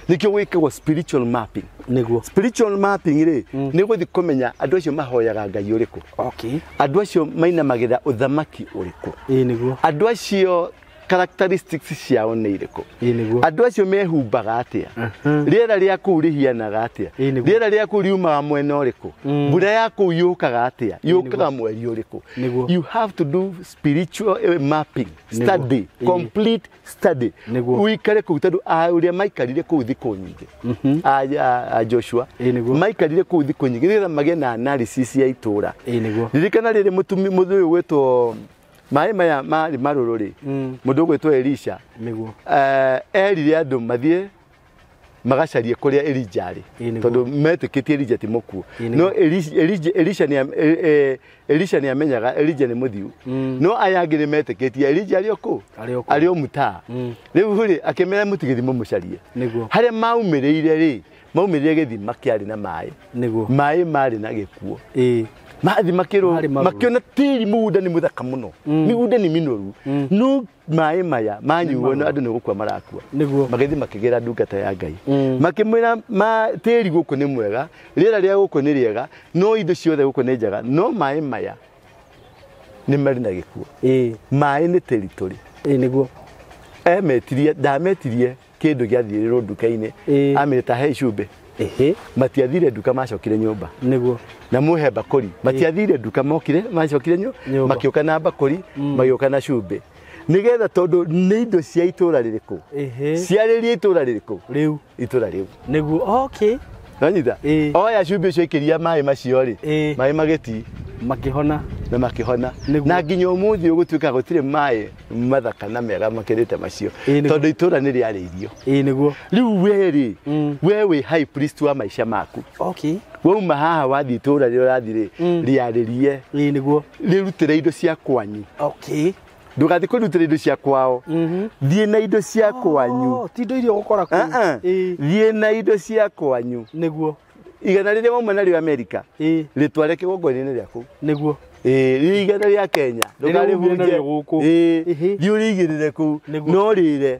nĩkĩo gwĩkagwo spiritual mapping nĩguo spiritual mapping rĩ nĩ gũthiĩ kũmenya andũ acio mahoyaga ngai ũrĩkũ okay andũ acio mainamagĩrĩra ũthamaki ũrĩkũ nĩguo andũ acio characteristics ciao nĩ irĩkũ nĩguo andũ acio mehumbaga atĩa rĩera rĩa kũu rĩhianaga atĩa Ĩĩ, nĩguo. rĩera rĩa kũu riumaga mwena ũrĩkũ mbura ya kũu yũkaga atĩa yũkaga mweri ũrĩkũ Nĩguo. you have to do spiritual mapping Nĩguo. study Ĩĩ. complete study Nĩguo. ũikare kũu tondũ ũrĩa maikarire kũu thikũ nyingĩ a Joshua Ĩĩ, nĩguo. maikarire kũu thikũ nyingĩ nĩgetha magĩe na analysis ya itũra nĩguo ririkana rĩrĩ mũtumi mũthũ ũyũ gwĩtwo maĩ maya marĩ marũrũ rĩ mũndũ ũgwĩtwo Elisha nĩguo erire andũ mathiĩ magacarie kũrĩa Elija arĩ Ĩĩ, nĩguo. tondũ metĩkĩtie Elija ti mũkuũ Ĩĩ, nĩguo. no Elisha nĩ amenyaga Elija nĩ mũthiu no aya angĩ nĩ metĩkĩtie Elija arĩ o kũ Arĩ o kũu. arĩ o mũtaa rĩu rĩ akĩmera mũtigĩthiĩ mũmũcarie Nĩguo. harĩa maumĩrĩire rĩ maumĩrĩire gĩthima kĩarĩ na maĩ nĩguo maĩ marĩ na gĩkuũ mathi makĩrwo Marĩ marũrũ. makiona tĩri mũgũnda nĩ mũthaka mũno mĩgũnda nĩ mĩnoru no maĩ maya manyuo na andũ nĩ gũkua marakua Nĩguo. magĩthiĩ makĩgĩra ndungata ya Ngai makĩmwĩra tĩri gũkũ nĩ mwega rĩera rĩa gũkũ nĩ rĩega no indo ciothe gũkũ nĩ njega no maĩ maya nĩ marĩ na gĩkuũ maĩ nĩ territory nĩguo emetirie ndametirie kĩndũ gĩathiĩrĩrwo nduka-inĩ amĩre ta he cumbĩ matiathire nduka macokire nyũmba nĩguo na muhe mbakũri matiathire nduka mokire macokire Nyũmba. makĩũka na mbakũri magĩũka na cumbĩ nĩgetha tondũ nĩ indo cia itũra rĩrĩkũ ciarĩrie itũra rĩrĩkũ rĩu itũra rĩu nĩguo okay nanyita Ĩĩ. oya cumbĩ ũcio ĩkĩria maĩ macio rĩ Ĩĩ. maĩ magĩti makĩhona na makĩhona Nĩguo. na nginya ũmũthĩ ũgũtuĩka gũtirĩ maĩ mathaka na mega makĩrĩte macio Ĩĩ, nĩguo. tondũ itũra nĩ rĩarĩirio nĩguo rĩu we rĩ we wĩ high priest wa maica maku okay wauma haha wathiĩ itũra rĩrĩa ũrathiĩ rĩ rĩarĩrie nĩguo rĩrutĩre indo cia kwanyu okay ndũgathiĩ kũrutĩra indo cia kwao thiĩ na indo cia kwanyu Oh, ti indo iria ũgũkora kũu Ah, ah. Thiĩ na indo cia kwanyu nĩguo igana rĩrĩa wauma narĩo Amerika rĩtware kĩgongona-inĩ rĩaku nĩguo Ĩĩ igana rĩa Kenya ndũkarĩhunje gũkũ. Ĩĩ thiĩ ũrĩigĩrĩre kũu no rĩre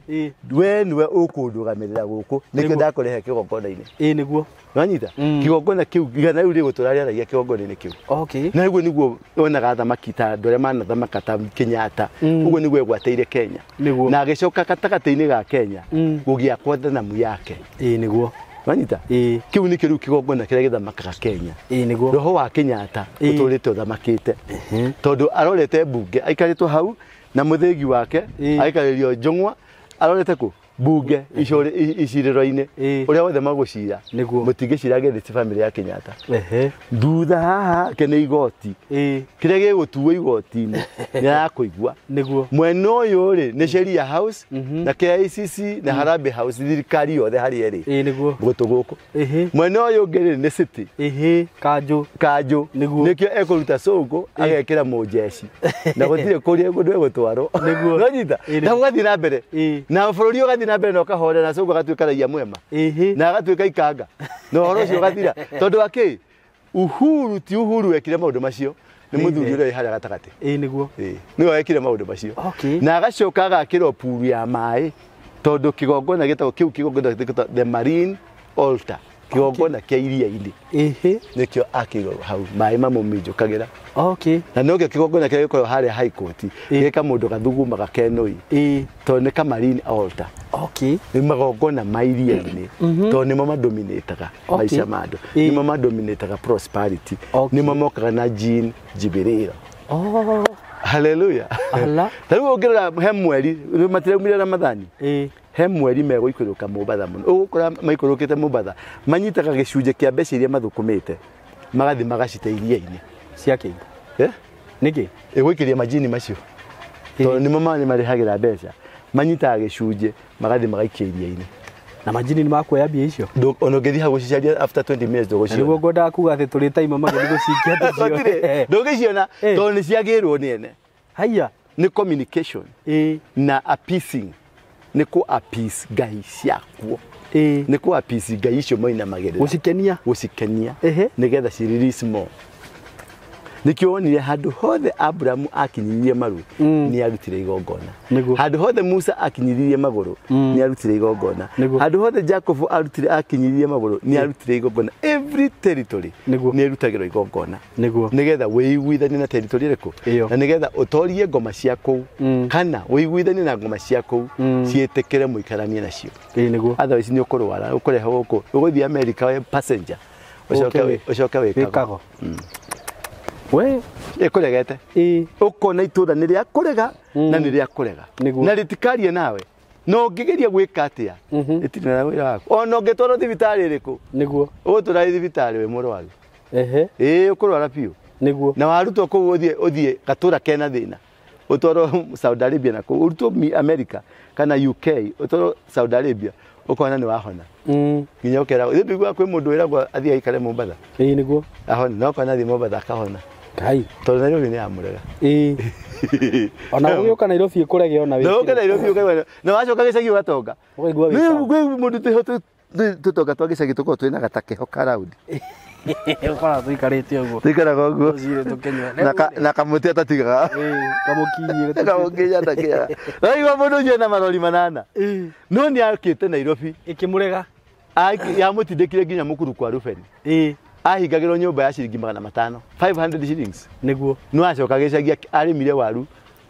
we nĩwe ũkũndũgamĩrĩra gũkũ nĩkĩo ndakũrehe kĩgongona-inĩ. Ĩĩ nĩguo. Nĩwanyita? Kĩgongona kĩu igana rĩu rĩgũtũra rĩaragia kĩgongona-inĩ kĩu. Okay. Na ũguo nĩguo wonaga athamaki ta andũ arĩa manathamaka ta Kenyatta. Ũguo nĩguo egwatĩire Kenya. Nĩguo. Na agĩcoka gatagatĩ-inĩ ga Kenya gũgĩakwo thanamu yake. Ĩĩ nĩguo. Wanyita? Ĩĩ. Kĩu nĩkĩo rĩu kĩgongona kĩrĩa gĩthamakaga Kenya. Ĩĩ nĩguo. Roho wa Kenyatta ũtũrĩte ũthamakĩte. Tondũ arorete mbunge aikarĩtwo hau na mũthĩgi wake aikarĩrio njũng'wa arorete kũ bunge icirĩro-inĩ ũrĩa wothe magũcira mũtingĩcira against family ya Kenyatta. Thutha haha hake nĩ igoti kĩrĩa gĩgũtuo igoti-inĩ nĩ arakũigua. Nĩguo. Mwena ũyũ rĩ nĩ Sheria House na KICC na Harambee House thirikari yothe harĩa ĩrĩ. Ĩĩ nĩguo. Gũtũ gũkũ. Mwena ũyũ ũngĩ rĩ nĩ city. Kanjũ. Kanjũ. Nĩguo. Nĩkĩo ekũruta Sonko agekĩra mũnjeci na gũtirĩ kũrĩa kũndũ egũtwarwo. Nĩguo. Nĩwanyita? Na gũgathiĩ na mbere. Na bũrũri ũgathiĩ na mbere na ũkahorera na Sonko agatuĩka raia mwema. Na agatuĩka ikanga. Na ũhoro ũcio ũgathira. Tondũ wa kĩ? Uhuru ti Uhuru wekire maũndũ macio. Nĩ mũthuri ũrĩa wĩ harĩa gatagatĩ. Ĩĩ nĩguo. Ĩĩ. Nĩwe wekire maũndũ macio. Okay. Na agacoka agakĩrwo puru ya maĩ tondũ kĩgongona gĩtagwo kĩu kĩgongona gĩtagwo the marine altar. Kĩgongona kĩa iria-inĩ. Nĩkĩo akĩirwo hau maĩ mamũminjũkagĩra. Okay. Na nokĩo kĩgongona kĩrĩa gĩkoragwo harĩa High Court gĩka mũndũ gathugumaga kenũi. Tondũ nĩ ka marine altar. Okay. Nĩ magongona ma iria-inĩ tondũ nĩmo madominataga maica ma andũ. Nĩmo madominataga prosperity. Nĩmo mokaga na Jean Jibirira. Oh. Hallelujah. Allah. Ta rĩu ũngĩrora he mweri matiraumire Ramadhani. He mweri megũikũrũka Mombatha mũno. Ũgũkora maikũrũkĩte Mombatha manyitaga gĩcunjĩ kĩa mbeca iria mathũkũmĩte magathiĩ magacite iria-inĩ. Cia kĩ? Nĩkĩ? Ĩgũikĩria majini macio. Tondũ nĩmo marĩhagĩra mbeca. Manyitaga gĩcunjĩ magathiĩ magaikia iria-inĩ. Na majini nĩ makuoya mbia icio? Ona ũngĩthiĩ hau gũcicaria after 20 minutes ndũgũciona. Na nĩguo ngwendaga kuga atĩ tũrĩ taima magĩthiĩ gũcikia tũcione. Ndũngĩciona tondũ nĩ ciagĩrwo nĩ ene. Haiya. Nĩ communication. Na appeasing. Nĩ kũ appease ngai ciakuo. Nĩ kũ appease ngai icio moinamagĩrĩra. Gũcikenia. Gũcikenia. Nĩgetha ci release more. Nĩkĩo wonire handũ hothe Abrahamu akinyiririe maru nĩ arutire igongona. Handũ hothe Musa akinyiririe magũrũ nĩ arutire igongona. Handũ hothe Jacob arutire akinyiririe magũrũ nĩ arutire igongona. Every territory nĩ ĩrutagĩrwo igongona. Nĩgetha wĩiguithanie na territory ĩrĩkũ na nĩgetha ũtorie ngoma cia kũu kana wĩiguithanie na ngoma cia kũu ciĩtĩkĩre mũikaranie nacio. Otherwise nĩ ũkũrwara ũkũrehwo gũkũ ũgũthiĩ America wĩ passenger ũcoke wĩkago. We ĩkũregete. Ũkona itũra nĩ rĩa kũrega na nĩ rĩa kũrega na rĩtikarie nawe no ũngĩgeria gwĩka atĩa rĩtirĩ na wĩra waku ona ũngĩtwarwo thibitarĩ ĩrĩkũ nĩguo ũgũtũra thibitarĩ wĩ mũrwaru. Ĩĩ ũkũrwara biũ. Nĩguo. Na warutwo kũu ũthiĩ gatũra kena thĩna ũtwarwo Saudi Arabia na kũu ũrutwo America kana UK ũtwarwo Saudi Arabia ũkona nĩ wahona. Nginya ũkera ithuĩ tũiguaga kwĩ mũndũ wĩragwo athiĩ aikare Mombatha. Ĩĩ nĩguo. Ahona no ũkona athiĩ Mombatha akahona. Kai. Tondũ Nairobi nĩ yamũrega. Ĩĩ. Ona ũgĩũka Nairobi ĩkũrege ona wĩkĩre. Ũgĩũka Nairobi ũkaigua na wacoka gĩcagi ũgatonga. Ũkaigua wĩ sawa. Kwĩ mũndũ tũtonga twa gĩcagi tũkoragwo twĩna gatakeho ka raundi. Ũkoraga tũikarĩte ũguo. Tũikaraga ũguo. Rũcinĩ tũkĩnyua. Na kamũtĩ atatigaga. Ĩĩ kamũkinyi. Kamũkinyi atakiaga. Waigua mũndũ ũcio ena marori manana. No nĩ akĩte Nairobi. Ĩkĩmũrega. Yamũtindĩkire nginya mũkuru kwa Rubeni. Ĩĩ. Ahingagĩrwo nyũmba ya ciringi 500 500 shillings. Nĩguo. No acoka gĩcagi arĩmire waru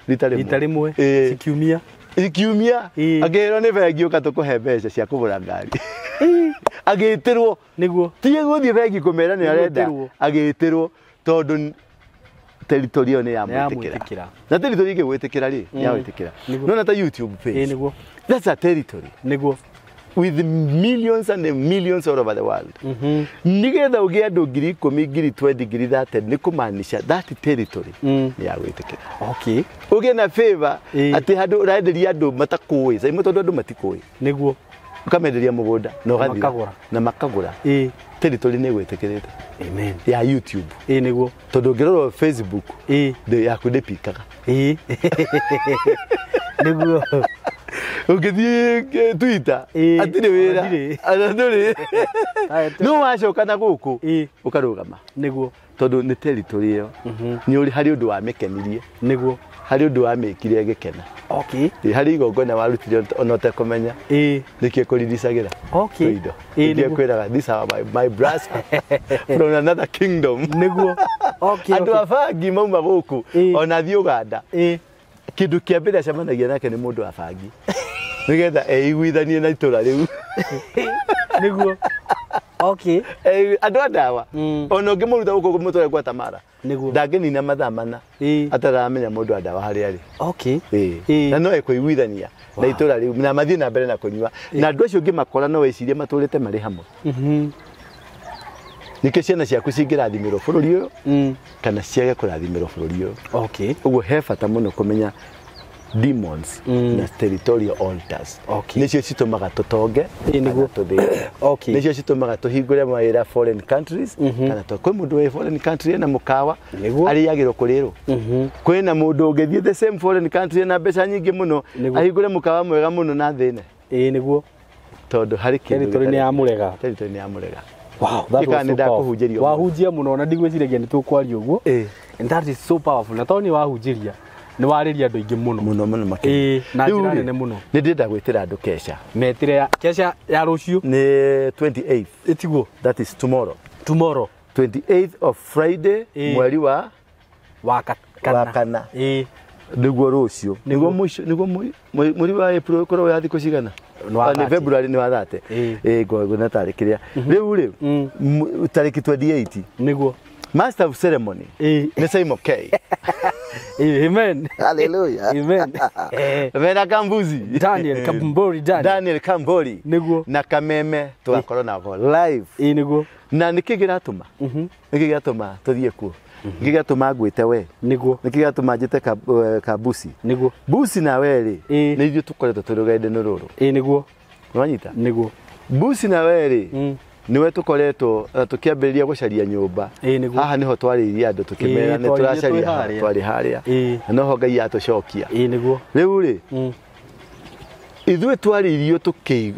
rita rĩmwe. Rita rĩmwe. Cikiumia. Ikiumia. Akĩrwo nĩ bengi ũka tũkũhe mbeca cia kũgũra ngari. Agĩtĩrwo. Nĩguo. Ti gũthiĩ bengi kũmera nĩ arenda. Agĩtĩrwo tondũ territory ĩyo nĩ yamwĩtĩkĩra. Na territory ĩngĩgwĩtĩkĩra rĩ, yawĩtĩkĩra. No ta YouTube page. Nĩguo. That's a territory. Nĩguo. With millions and millions all over the world. Nĩgetha ũgĩe andũ 10,000, 20,000, 30,000 nĩ kũmaanisha that territory nĩ yagwĩtĩkĩra. Okay. Ũgĩe na favor atĩ handũ ũrenderia andũ matakũĩ, caimwe tondũ andũ matikũĩ. Nĩguo. Ũkamenderia mũgũnda na ũgathira. Makagũra. Na makagũra. Territory nĩ ĩgwĩtĩkĩrĩte. Amen. Ya YouTube. Ĩĩ nĩguo. Tondũ ũngĩrora Facebook yaku ndĩpikaga. Ĩĩ. Nĩguo. Ũngĩthiĩ Twitter hatirĩ wĩra. Ndũrĩ. No wacoka na gũkũ ũkarũgama. Nĩguo. Tondũ nĩ territory ĩyo. Nĩ ũrĩ harĩ ũndũ wamĩkenirie. Nĩguo. Harĩ ũndũ wamĩkire ĩgĩkena. Okay. Harĩ igongona warutire ona ũtekũmenya. Nĩkĩo kũriricagĩra. Okay. Indo. Nĩkĩo kwĩraga these are my brothers from another kingdom. Nĩguo. Okay. Andũ a bangi mauma gũkũ ona thiĩ Uganda. Kĩndũ kĩa mbere acemanagia nake nĩ mũndũ wa bangi. Nĩgetha eiguithanie na itũra rĩu. Nĩguo. Okay. Andũ a ndawa. Ona ũngĩmũruta gũkũ ũmũtware Guatemala. Nĩguo. Ndangĩnina mathaa mana. Ataramenya mũndũ wa ndawa harĩa arĩ. Okay. Na no ekũiguithania na itũra rĩu na mathiĩ na mbere na kũnyua. Na andũ acio ũngĩmakora no wĩcirie matũrĩte marĩ hamwe. Nĩkĩo ciana ciaku cingĩrathimĩrwo bũrũri ũyũ kana ciage kũrathimĩrwo bũrũri ũyũ. Okay. Ũguo he bata mũno kũmenya demons na territorial altars. Okay. Nĩcio citũmaga tũtonge nĩguo tũthĩne. Okay. Nĩcio citũmaga tũhingũre mawĩra foreign countries kana kwĩ mũndũ wĩ foreign country ena mũkawa arĩagĩrwo kũrĩrwo. Kwĩna mũndũ ũngĩthiĩ the same foreign country ena mbeca nyingĩ mũno ahingũre mũkawa mwega mũno na thĩne. Nĩguo. Tondũ harĩ kĩndũ territory nĩ ya mũrega. Territory nĩ ya mũrega. Wow, that was so powerful. Wahunjia mũno na ndigwĩciragia nĩ tũkwaria ũguo. And that is so powerful. Na tondũ nĩ wahunjĩria nĩ warĩria andũ aingĩ mũno. Mũno mũno makĩria. Na njĩra nene mũno. Nĩ ndĩrenda gwĩtĩra andũ kesha. Metĩre kesha ya rũciũ? Nĩ 28th. Ĩtiguo. That is tomorrow. Tomorrow. 28th of Friday mweri wa kana. Nĩguo rũciũ. Nĩguo mũico, nĩguo mweri wa April ũkorwo ya thikũ cigana? Nĩ February nĩ wa 30. Ngona tarĩ kĩrĩa. Rĩu rĩ tarĩki 28. Nĩguo. Master of ceremony. Nĩ Simon K. Amen. Hallelujah. Amen. Mena Kambuzi. Daniel Kambori. Daniel Kambori. Nĩguo. Na Kameme tugakorwo nao live. Nĩguo. Na nĩkĩ kĩratũma? Nĩkĩ kĩratũma tũthiĩ kuo? Nĩkĩ kĩratũma ngwĩte we? Nĩguo. Nĩkĩ kĩratũma njĩte Kambusi? Nĩguo. Busi na we rĩ, nĩ ithuĩ tũkoretwo tũrĩ rũgendo rũrũ. Nĩguo. Nĩwanyita? Nĩguo. Busi na we rĩ, nĩwe tũkoretwo tũkĩambĩrĩria gũcaria nyũmba. Haha nĩho twarĩirie andũ tũkĩmera nĩ tũracaria twarĩ harĩa. Na noho Ngai atũcokia. Nĩguo. Rĩu rĩ, ithuĩ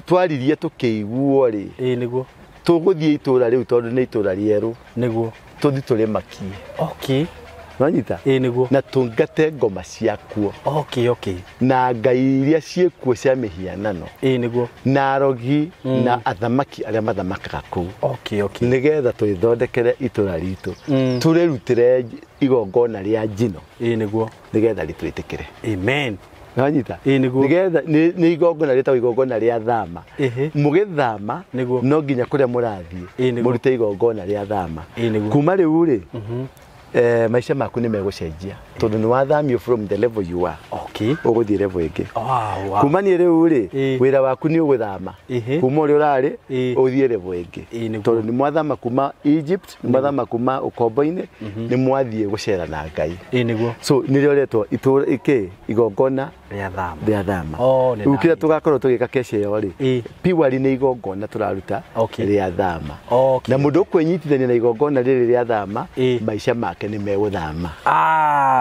twaririe tũkĩiguo rĩ. Nĩguo. Tũgũthiĩ itũra rĩu tondũ nĩ itũra rĩerũ. Nĩguo. Tũthiĩ tũrĩmakie. Okay. Nĩwanyita? Nĩguo. Na tũngate ngoma ciakuo. Okay, okay. Na ngai iria ciĩkuo cia mĩhianano. Nĩguo. Na arogi na athamaki arĩa mathamakaga kũu. Okay, okay. Nĩgetha twĩthondekere itũra ritũ. Tũrĩrutĩre igongona rĩa njino. Nĩguo. Nĩgetha rĩtwĩtĩkĩre. Amen. Nĩwanyita? Nĩguo. Nĩgetha nĩ igongona rĩtagwo igongona rĩa thama. Mũgĩthama no nginya kũrĩa mũrathiĩ mũrute igongona rĩa thama. Kuma rĩu rĩ, maica maku nĩ megũcenjia tondũ nĩ wathamio from the level you are. Okay. Ũgũthiĩ level ĩngĩ. Wow, wow. Kuma niĩ rĩu rĩ, wĩra waku nĩ ũgũthama kuma ũrĩa ũrarĩ ũthiĩ level ĩngĩ tondũ nĩ mwathama kuma Egypt, nĩ mwathama kuma ũkombo-inĩ, nĩ mwathiĩ gũcera na Ngai. Nĩguo. So nĩrĩo rĩetwo itũra ĩkĩ igongona rĩa thama. Rĩa thama. Rĩu kĩrĩa tũgakorwo tũgĩka kesha ĩyo rĩ, piwari nĩ igongona tũraruta rĩa thama. Na mũndũ ũkwĩnyitithania na igongona rĩrĩ rĩa thama, maica make nĩ megũthama.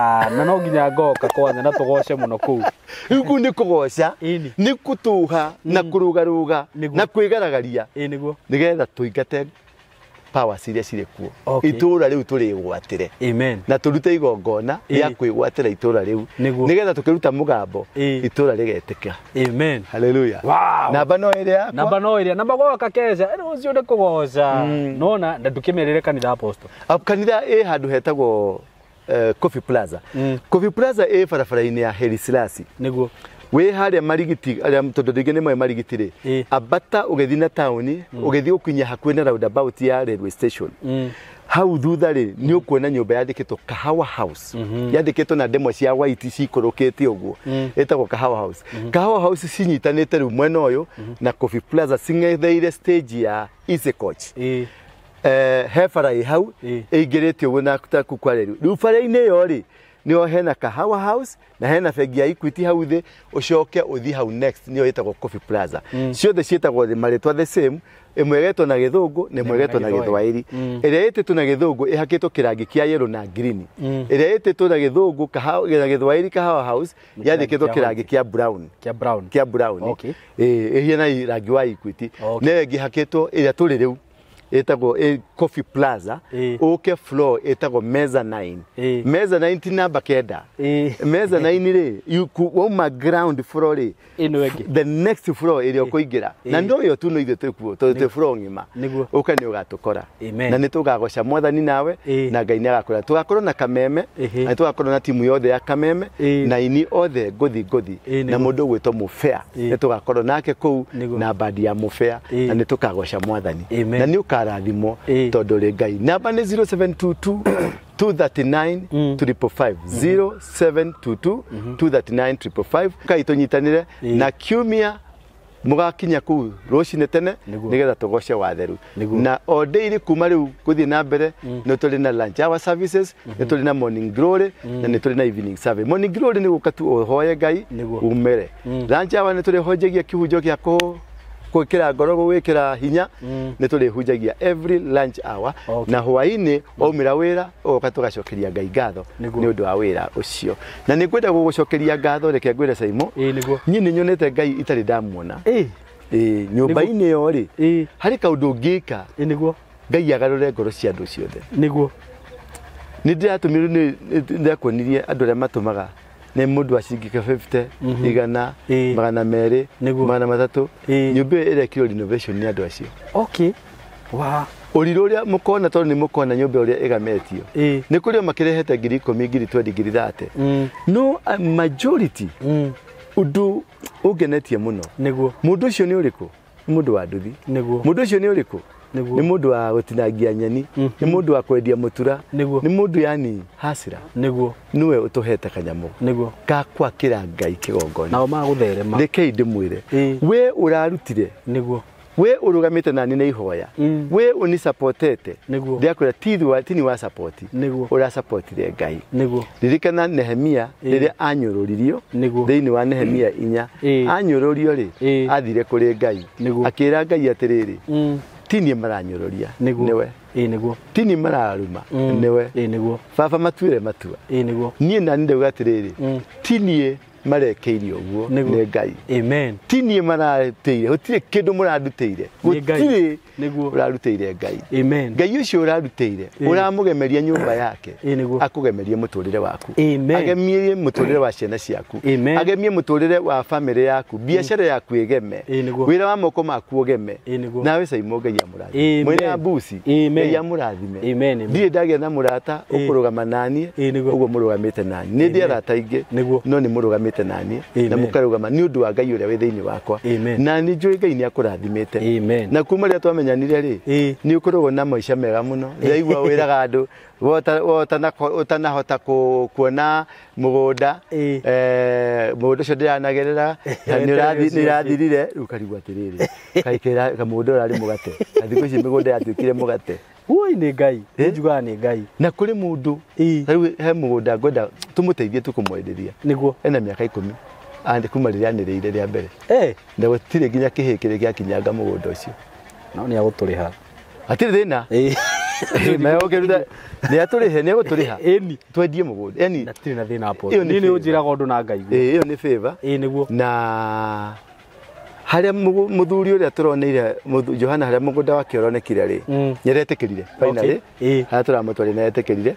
Na no nginya ngoka kwanja na tũgoce mũno kũu. Rĩu kũu nĩ kũgoca, nĩ kũtũha na kũrũgarũga na kwĩgaragaria. Nĩguo. Nĩgetha tũingate powers iria cirĩ kuo. Itũra rĩu tũrĩgwatĩre. Amen. Na tũrute igongona rĩa kwĩgwatĩra itũra rĩu. Nĩgetha tũkĩruta mũgambo itũra rĩgetĩka. Amen. Hallelujah. Wow. Namba no ĩrĩa yakwa. Namba no ĩrĩa. Namba goka kesha. Rũciũ nĩ kũgoca. Nona na ndũkĩmerĩre kanitha apostle. Kanitha ĩ handũ hetagwo Coffee Plaza. Coffee Plaza ĩ barabara-inĩ ya Haile Selassie. Nĩguo. Wĩ harĩa Marigiti, arĩa tondũ rĩngĩ nĩ moĩ Marigiti rĩ, ambata ũgĩthiĩ na taũni, ũgĩthiĩ gũkinya hakuhĩ na roundabout ya railway station. Hau thutha rĩ, nĩ ũkuona nyũmba yandĩkĩtwo Kahawa House. Yandĩkĩtwo na ndemwa cia white cikũrũkĩte ũguo. Ĩtagwo Kahawa House. Kahawa House cinyitanĩte rĩu mwena ũyũ na Coffee Plaza cing'etheire stage ya Easy Coach. He bara ĩ hau ĩingĩrĩte ũguo na taku kwa rĩu. Rĩu bara-inĩ ĩyo rĩ, Nĩho hena Kahawa House na hena bengi ya Equity hau thĩ, ũcoke ũthiĩ hau next nĩyo ĩtagwo Coffee Plaza. Ciothe ciĩtagwo marĩtwa the same, ĩmwe ĩgetwo na gĩthũngũ na ĩmwe ĩgetwo na gĩthwaĩri. Ĩrĩa ĩtĩtwo na gĩthũngũ ĩhakĩtwo kĩrangi kĩa yellow na green. Ĩrĩa ĩtĩtwo na gĩthũngũ kahawa na gĩthwaĩri Kahawa House yandĩkĩtwo kĩrangi kĩa brown. Kĩa brown. Kĩa brown. Okay. Ĩhiana rangi wa Equity. Okay. Nayo ĩngĩ ĩhakĩtwo ĩrĩa tũrĩ rĩu ĩtagwo Coffee Plaza, ũke floor ĩtagwo mezzanine. Mezzanine ti namba 9. Mezzanine rĩ, wauma ground floor rĩ, Ĩno ĩngĩ. the next floor ĩrĩa ũkũingĩra na no yo tu no ithuĩ twĩ kuo tondũ twĩ floor ng'ima. Nĩguo. Ũka nĩ ũgatũkora. Amen. Na nĩ tũgagoca mwathani nawe na Ngai nĩ agakũra. Tũgakorwo na Kameme na tũgakorwo na timu yothe ya Kameme na ini othe ngũthi ngũthi na mũndũ ũgwĩtwo Mũbea nĩ tũgakorwo nake kũu na bandi ya Mũbea na nĩ tũkagoca mwathani na nĩ ũkarathimwo tondũ rĩ Ngai. Namba nĩ 0722 239 555 0722 239 555. Kai tũnyitanĩre na kiumia mũgakinya kũu rũcinĩ tene nĩgetha tũgoce watheru. Na o daily kuma rĩu gũthiĩ na mbere nĩ tũrĩ na lunch hour services, nĩ tũrĩ na morning glory na nĩ tũrĩ na evening service. Morning glory nĩ gũka tu ũhoye Ngai umere. Lunch hour nĩ tũrĩhunjagia kĩhunjo gĩa gwĩkĩra ngoro, gwĩkĩra hinya, nĩ tũrĩhunjagia every lunch hour. Na hwaĩ-inĩ waumĩra wĩra ũgoka tũgacokeria Ngai ngatho nĩ ũndũ wa wĩra ũcio. Na nĩ ngwenda gũgũcokeria ngatho, reke ngwĩre Saimo, niĩ nĩ nyonete Ngai itarĩ ndamuona. Nyũmba-inĩ ĩyo rĩ, harĩ kaũndũ ũngĩka Ngai agarũre ngoro cia andũ ciothe. Nĩguo. Nĩ ndĩratũmirwo, nĩ ndĩrakuonirie andũ arĩa matũmaga nĩ mũndũ wa ciringi 50, 100, 200, 300. Nyũmba ĩyo ĩrekirwo renovation nĩ andũ acio. Okay. Wow. Ũrirũ ũrĩa mũkona, tondũ nĩ mũkona nyũmba ũrĩa ĩgametio. Nĩ kũrĩ o makĩrehete 10,000, 20,000, 30,000. No majority ũndũ ũngenetie mũno. Nĩguo. Mũndũ ũcio nĩ ũrĩkũ? Nĩ mũndũ wa nduthi. Nĩguo. Mũndũ ũcio nĩ ũrĩkũ? Nĩguo. Nĩ mũndũ wa gũtinangia nyeni, nĩ mũndũ wa kwendia mũtura, Nĩguo. nĩ mũndũ yani hasira. Nĩguo. Nĩwe ũtũhete kanyamũ Nĩguo. ka kwakĩra Ngai kĩgongona. Nao magũtherema. Rekei ndĩmwĩre, we ũrarutire, Nĩguo. we ũrũgamĩte nani na ihoya, we ũnisapotete, Nĩguo. ndĩrakwĩra tini wa support, Nĩguo. ũrasapotire Ngai. Nĩguo. Ririkana Nehemia rĩrĩa anyũrũririo Nĩguo. thĩinĩ wa Nehemia 4, anyũrũrio rĩ, athire kũrĩ Ngai Nĩguo. akĩra Ngai atĩrĩrĩ, ti niĩ maranyũrũria, Nĩguo. nĩwe. Nĩguo. Ti niĩ mararuma, nĩwe. Nĩguo. Baba matuĩre matua. Nĩguo. Niĩ nani ndauga atĩrĩrĩ, ti niĩ marekeirio ũguo nĩ Ngai. Amen. Ti niĩ mararutĩire, gũtirĩ kĩndũ mũrandutĩire, gũtirĩ Nĩguo. ũrarutĩire Ngai. Amen. Ngai ũcio ũrarutĩire, ũramũgemeria nyũmba yake, Nĩguo. akũgemerie mũtũrĩre waku, Amen. agemie mũtũrĩre wa ciana ciaku, Amen. agemie mũtũrĩre wa famĩlĩ yaku, biacara yaku ĩgeme, Nĩguo. wĩra wa moko maku ũgeme, Nĩguo. nawe Saimo Ngai amũrathime, mwĩna Mbuci Ngai amũrathime. Amen. Ndirĩ ndagĩa na mũrata ũkũrũgama naniĩ ũguo mũrũgamĩte naniĩ. Nĩ ndĩ arata aingĩ no nĩ mũrũgamĩte naniĩ na mũkarũgama nĩ ũndũ wa Ngai ũrĩa wĩ thĩinĩ wakwa. Na nĩ njũĩ Ngai nĩ akũrathimĩte. Na kuma rĩrĩa twamenyanire rĩ, nĩ ũkoragwo na maica mega mũno. Ndĩraigua wĩraga andũ ũtanahota kuona mũgũnda, mũgũnda ũcio ndĩranagerera nĩ ũrathirire, rĩu ũkarigwo atĩrĩrĩ, kaĩ kamũgũnda ũrarĩ mũgate, na thikũ ici mĩgũnda yatuĩkire mũgate. Ui, nĩ Ngai. Njugaga nĩ Ngai. Na kũrĩ mũndũ rĩu he mũgũnda ngwenda tũmũteithie tũkũmwenderia. Nĩguo. Ena mĩaka 10 kuma rĩrĩa anĩrĩire rĩa mbere. Na gũtirĩ nginya kĩhĩ kĩrĩa gĩakinyanga mũgũnda ũcio. No nĩ agũtũrĩha. Hatirĩ thĩna. Nĩ atũrĩhe, nĩ egũtũrĩha. Twendie mũgũnda. Yani hatirĩ na thĩna hapo. Niĩ nĩ ũnjĩraga ũndũ na Ngai. Ĩyo nĩ favor. Nĩguo. Na harĩa mũthuri ũrĩa tũroneire Johana harĩa mũgũnda wake ũronekire rĩ, nĩaretĩkĩrire finally. Harĩa tũramũtwarire nĩaretĩkĩrire.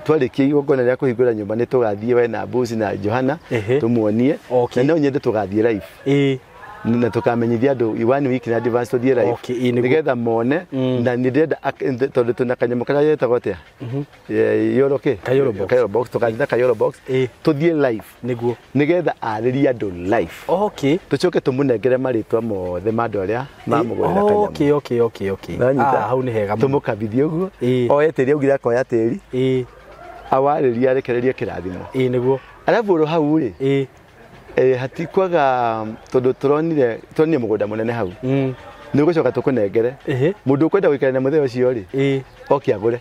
Twarĩkia igongona rĩa kũhingũra nyũmba nĩ tũgathiĩ we na Mbuci na Johana tũmuonie. Na no nyende tũgathiĩ live. Na tũkamenyithia andũ one week in advance tũthiĩ live nĩgetha mone. Na nĩ ndĩrenda tondũ tũna kanyamũ karĩa getagwo atĩa, yoro kĩ? Kayoro box. Tũgathiĩ na kayoro box tũthiĩ live Nĩguo. nĩgetha arĩrie andũ live. Tũcoke tũmũnengere marĩtwa mothe ma andũ arĩa mamũgũrĩra kanyamũ. Hau nĩ hega mũno. Tũmũkabithie ũguo, oe tĩri, augire akoya tĩri, awarĩrie arekererie kĩrathimo. Nĩguo. Arabu oro hau rĩ, hatikwaga tondũ tũronire mũgũnda mũnene hau. Nĩ ũgũcoka tũkũnengere. Mũndũ ũkwenda gũikara na mũthee ũcio rĩ, oke agũre.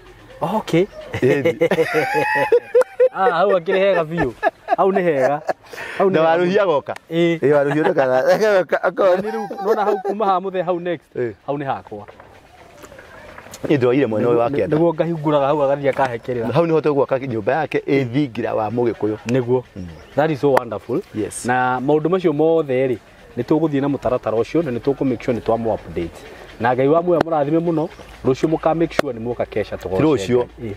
Ah, hau akĩrĩ hega biũ. Hau nĩ hega. Hau nĩ Na hega. Waruhia agoka. Ĩĩ. Ĩĩ, Waruhia ndũkana Nĩ rĩu nona hau kuma haha mũthee hau next. Ĩĩ. Hau nĩ hakwa. Niĩ ndoire mwena ũyũ wa kĩanda. Nĩguo ngahingũraga hau agathiĩ akahekĩrĩra. Hau nĩho tũgwaka nyũmba yake ĩ thingira wa Mũgĩkũyũ. Nĩguo. That is so wonderful. Yes. Na maũndũ macio mothe rĩ, nĩ tũgũthiĩ na mũtaratara ũcio na nĩ tũkũ make sure nĩ twamũ update. Na Ngai wa muoyo mũrathime mũno, rũciũ mũka make sure nĩ mwoka kesha tũgoce. Rũciũ. Ngai. Ĩĩ.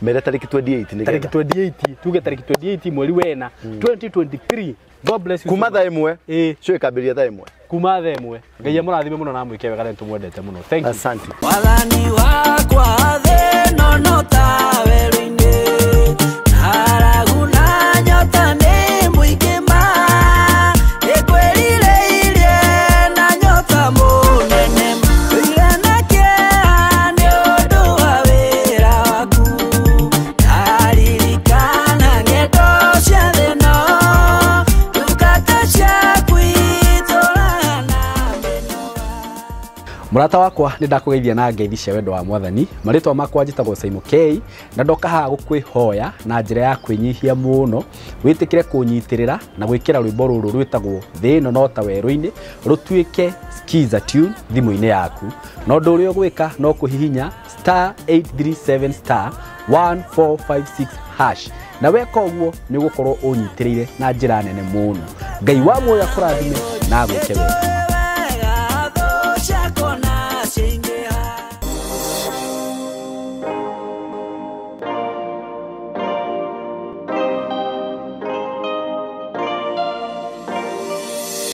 Mere tarĩki 28 Tarĩki nĩgetha 28, tuge tarĩki 28 mweri wena 2023. God bless you. Kuma So thaa much. 1. Ĩĩ. Cio ĩkambĩrĩria thaa 1. Kuma thaa 1. Ngai amũrathime mũno na amwĩke wega na nĩtũmwendete mũno. Thank you. Asante. Wathani wakwa thĩ ĩno no ta werũ-inĩ, ng'aragu na nyota nĩ mũingĩ ma, nĩngwĩrirĩirie na nyota mũnene, ndũire na kĩeha nĩ ũndũ wa wĩra waku, ndaririkana ng'endo cia thĩ ĩno, ndungata ciaku itũũraga na mĩnoga. Mũrata wakwa nĩ ndakũgeithia na ngeithi cia wendo wa mwathani. Marĩtwa makwa njĩtagwo Simon K, na ndoka haha gũkwĩhoya na njĩra ya kwĩnyihia mũno wĩtĩkĩre kũnyitĩrĩra na gwĩkĩra rwĩmbo rũrũ rwĩtagwo thĩ ĩno no ta werũ-inĩ rũtuĩke skiza tune thimũ-inĩ yaku. Na ũndũ ũrĩa ũgwĩka no kũhihinya star 837 star 1456 hash, na weka ũguo nĩ ũgũkorwo ũnyitĩrĩire na njĩra nene mũno. Ngai wa muoyo akũrathime na agwĩke wega.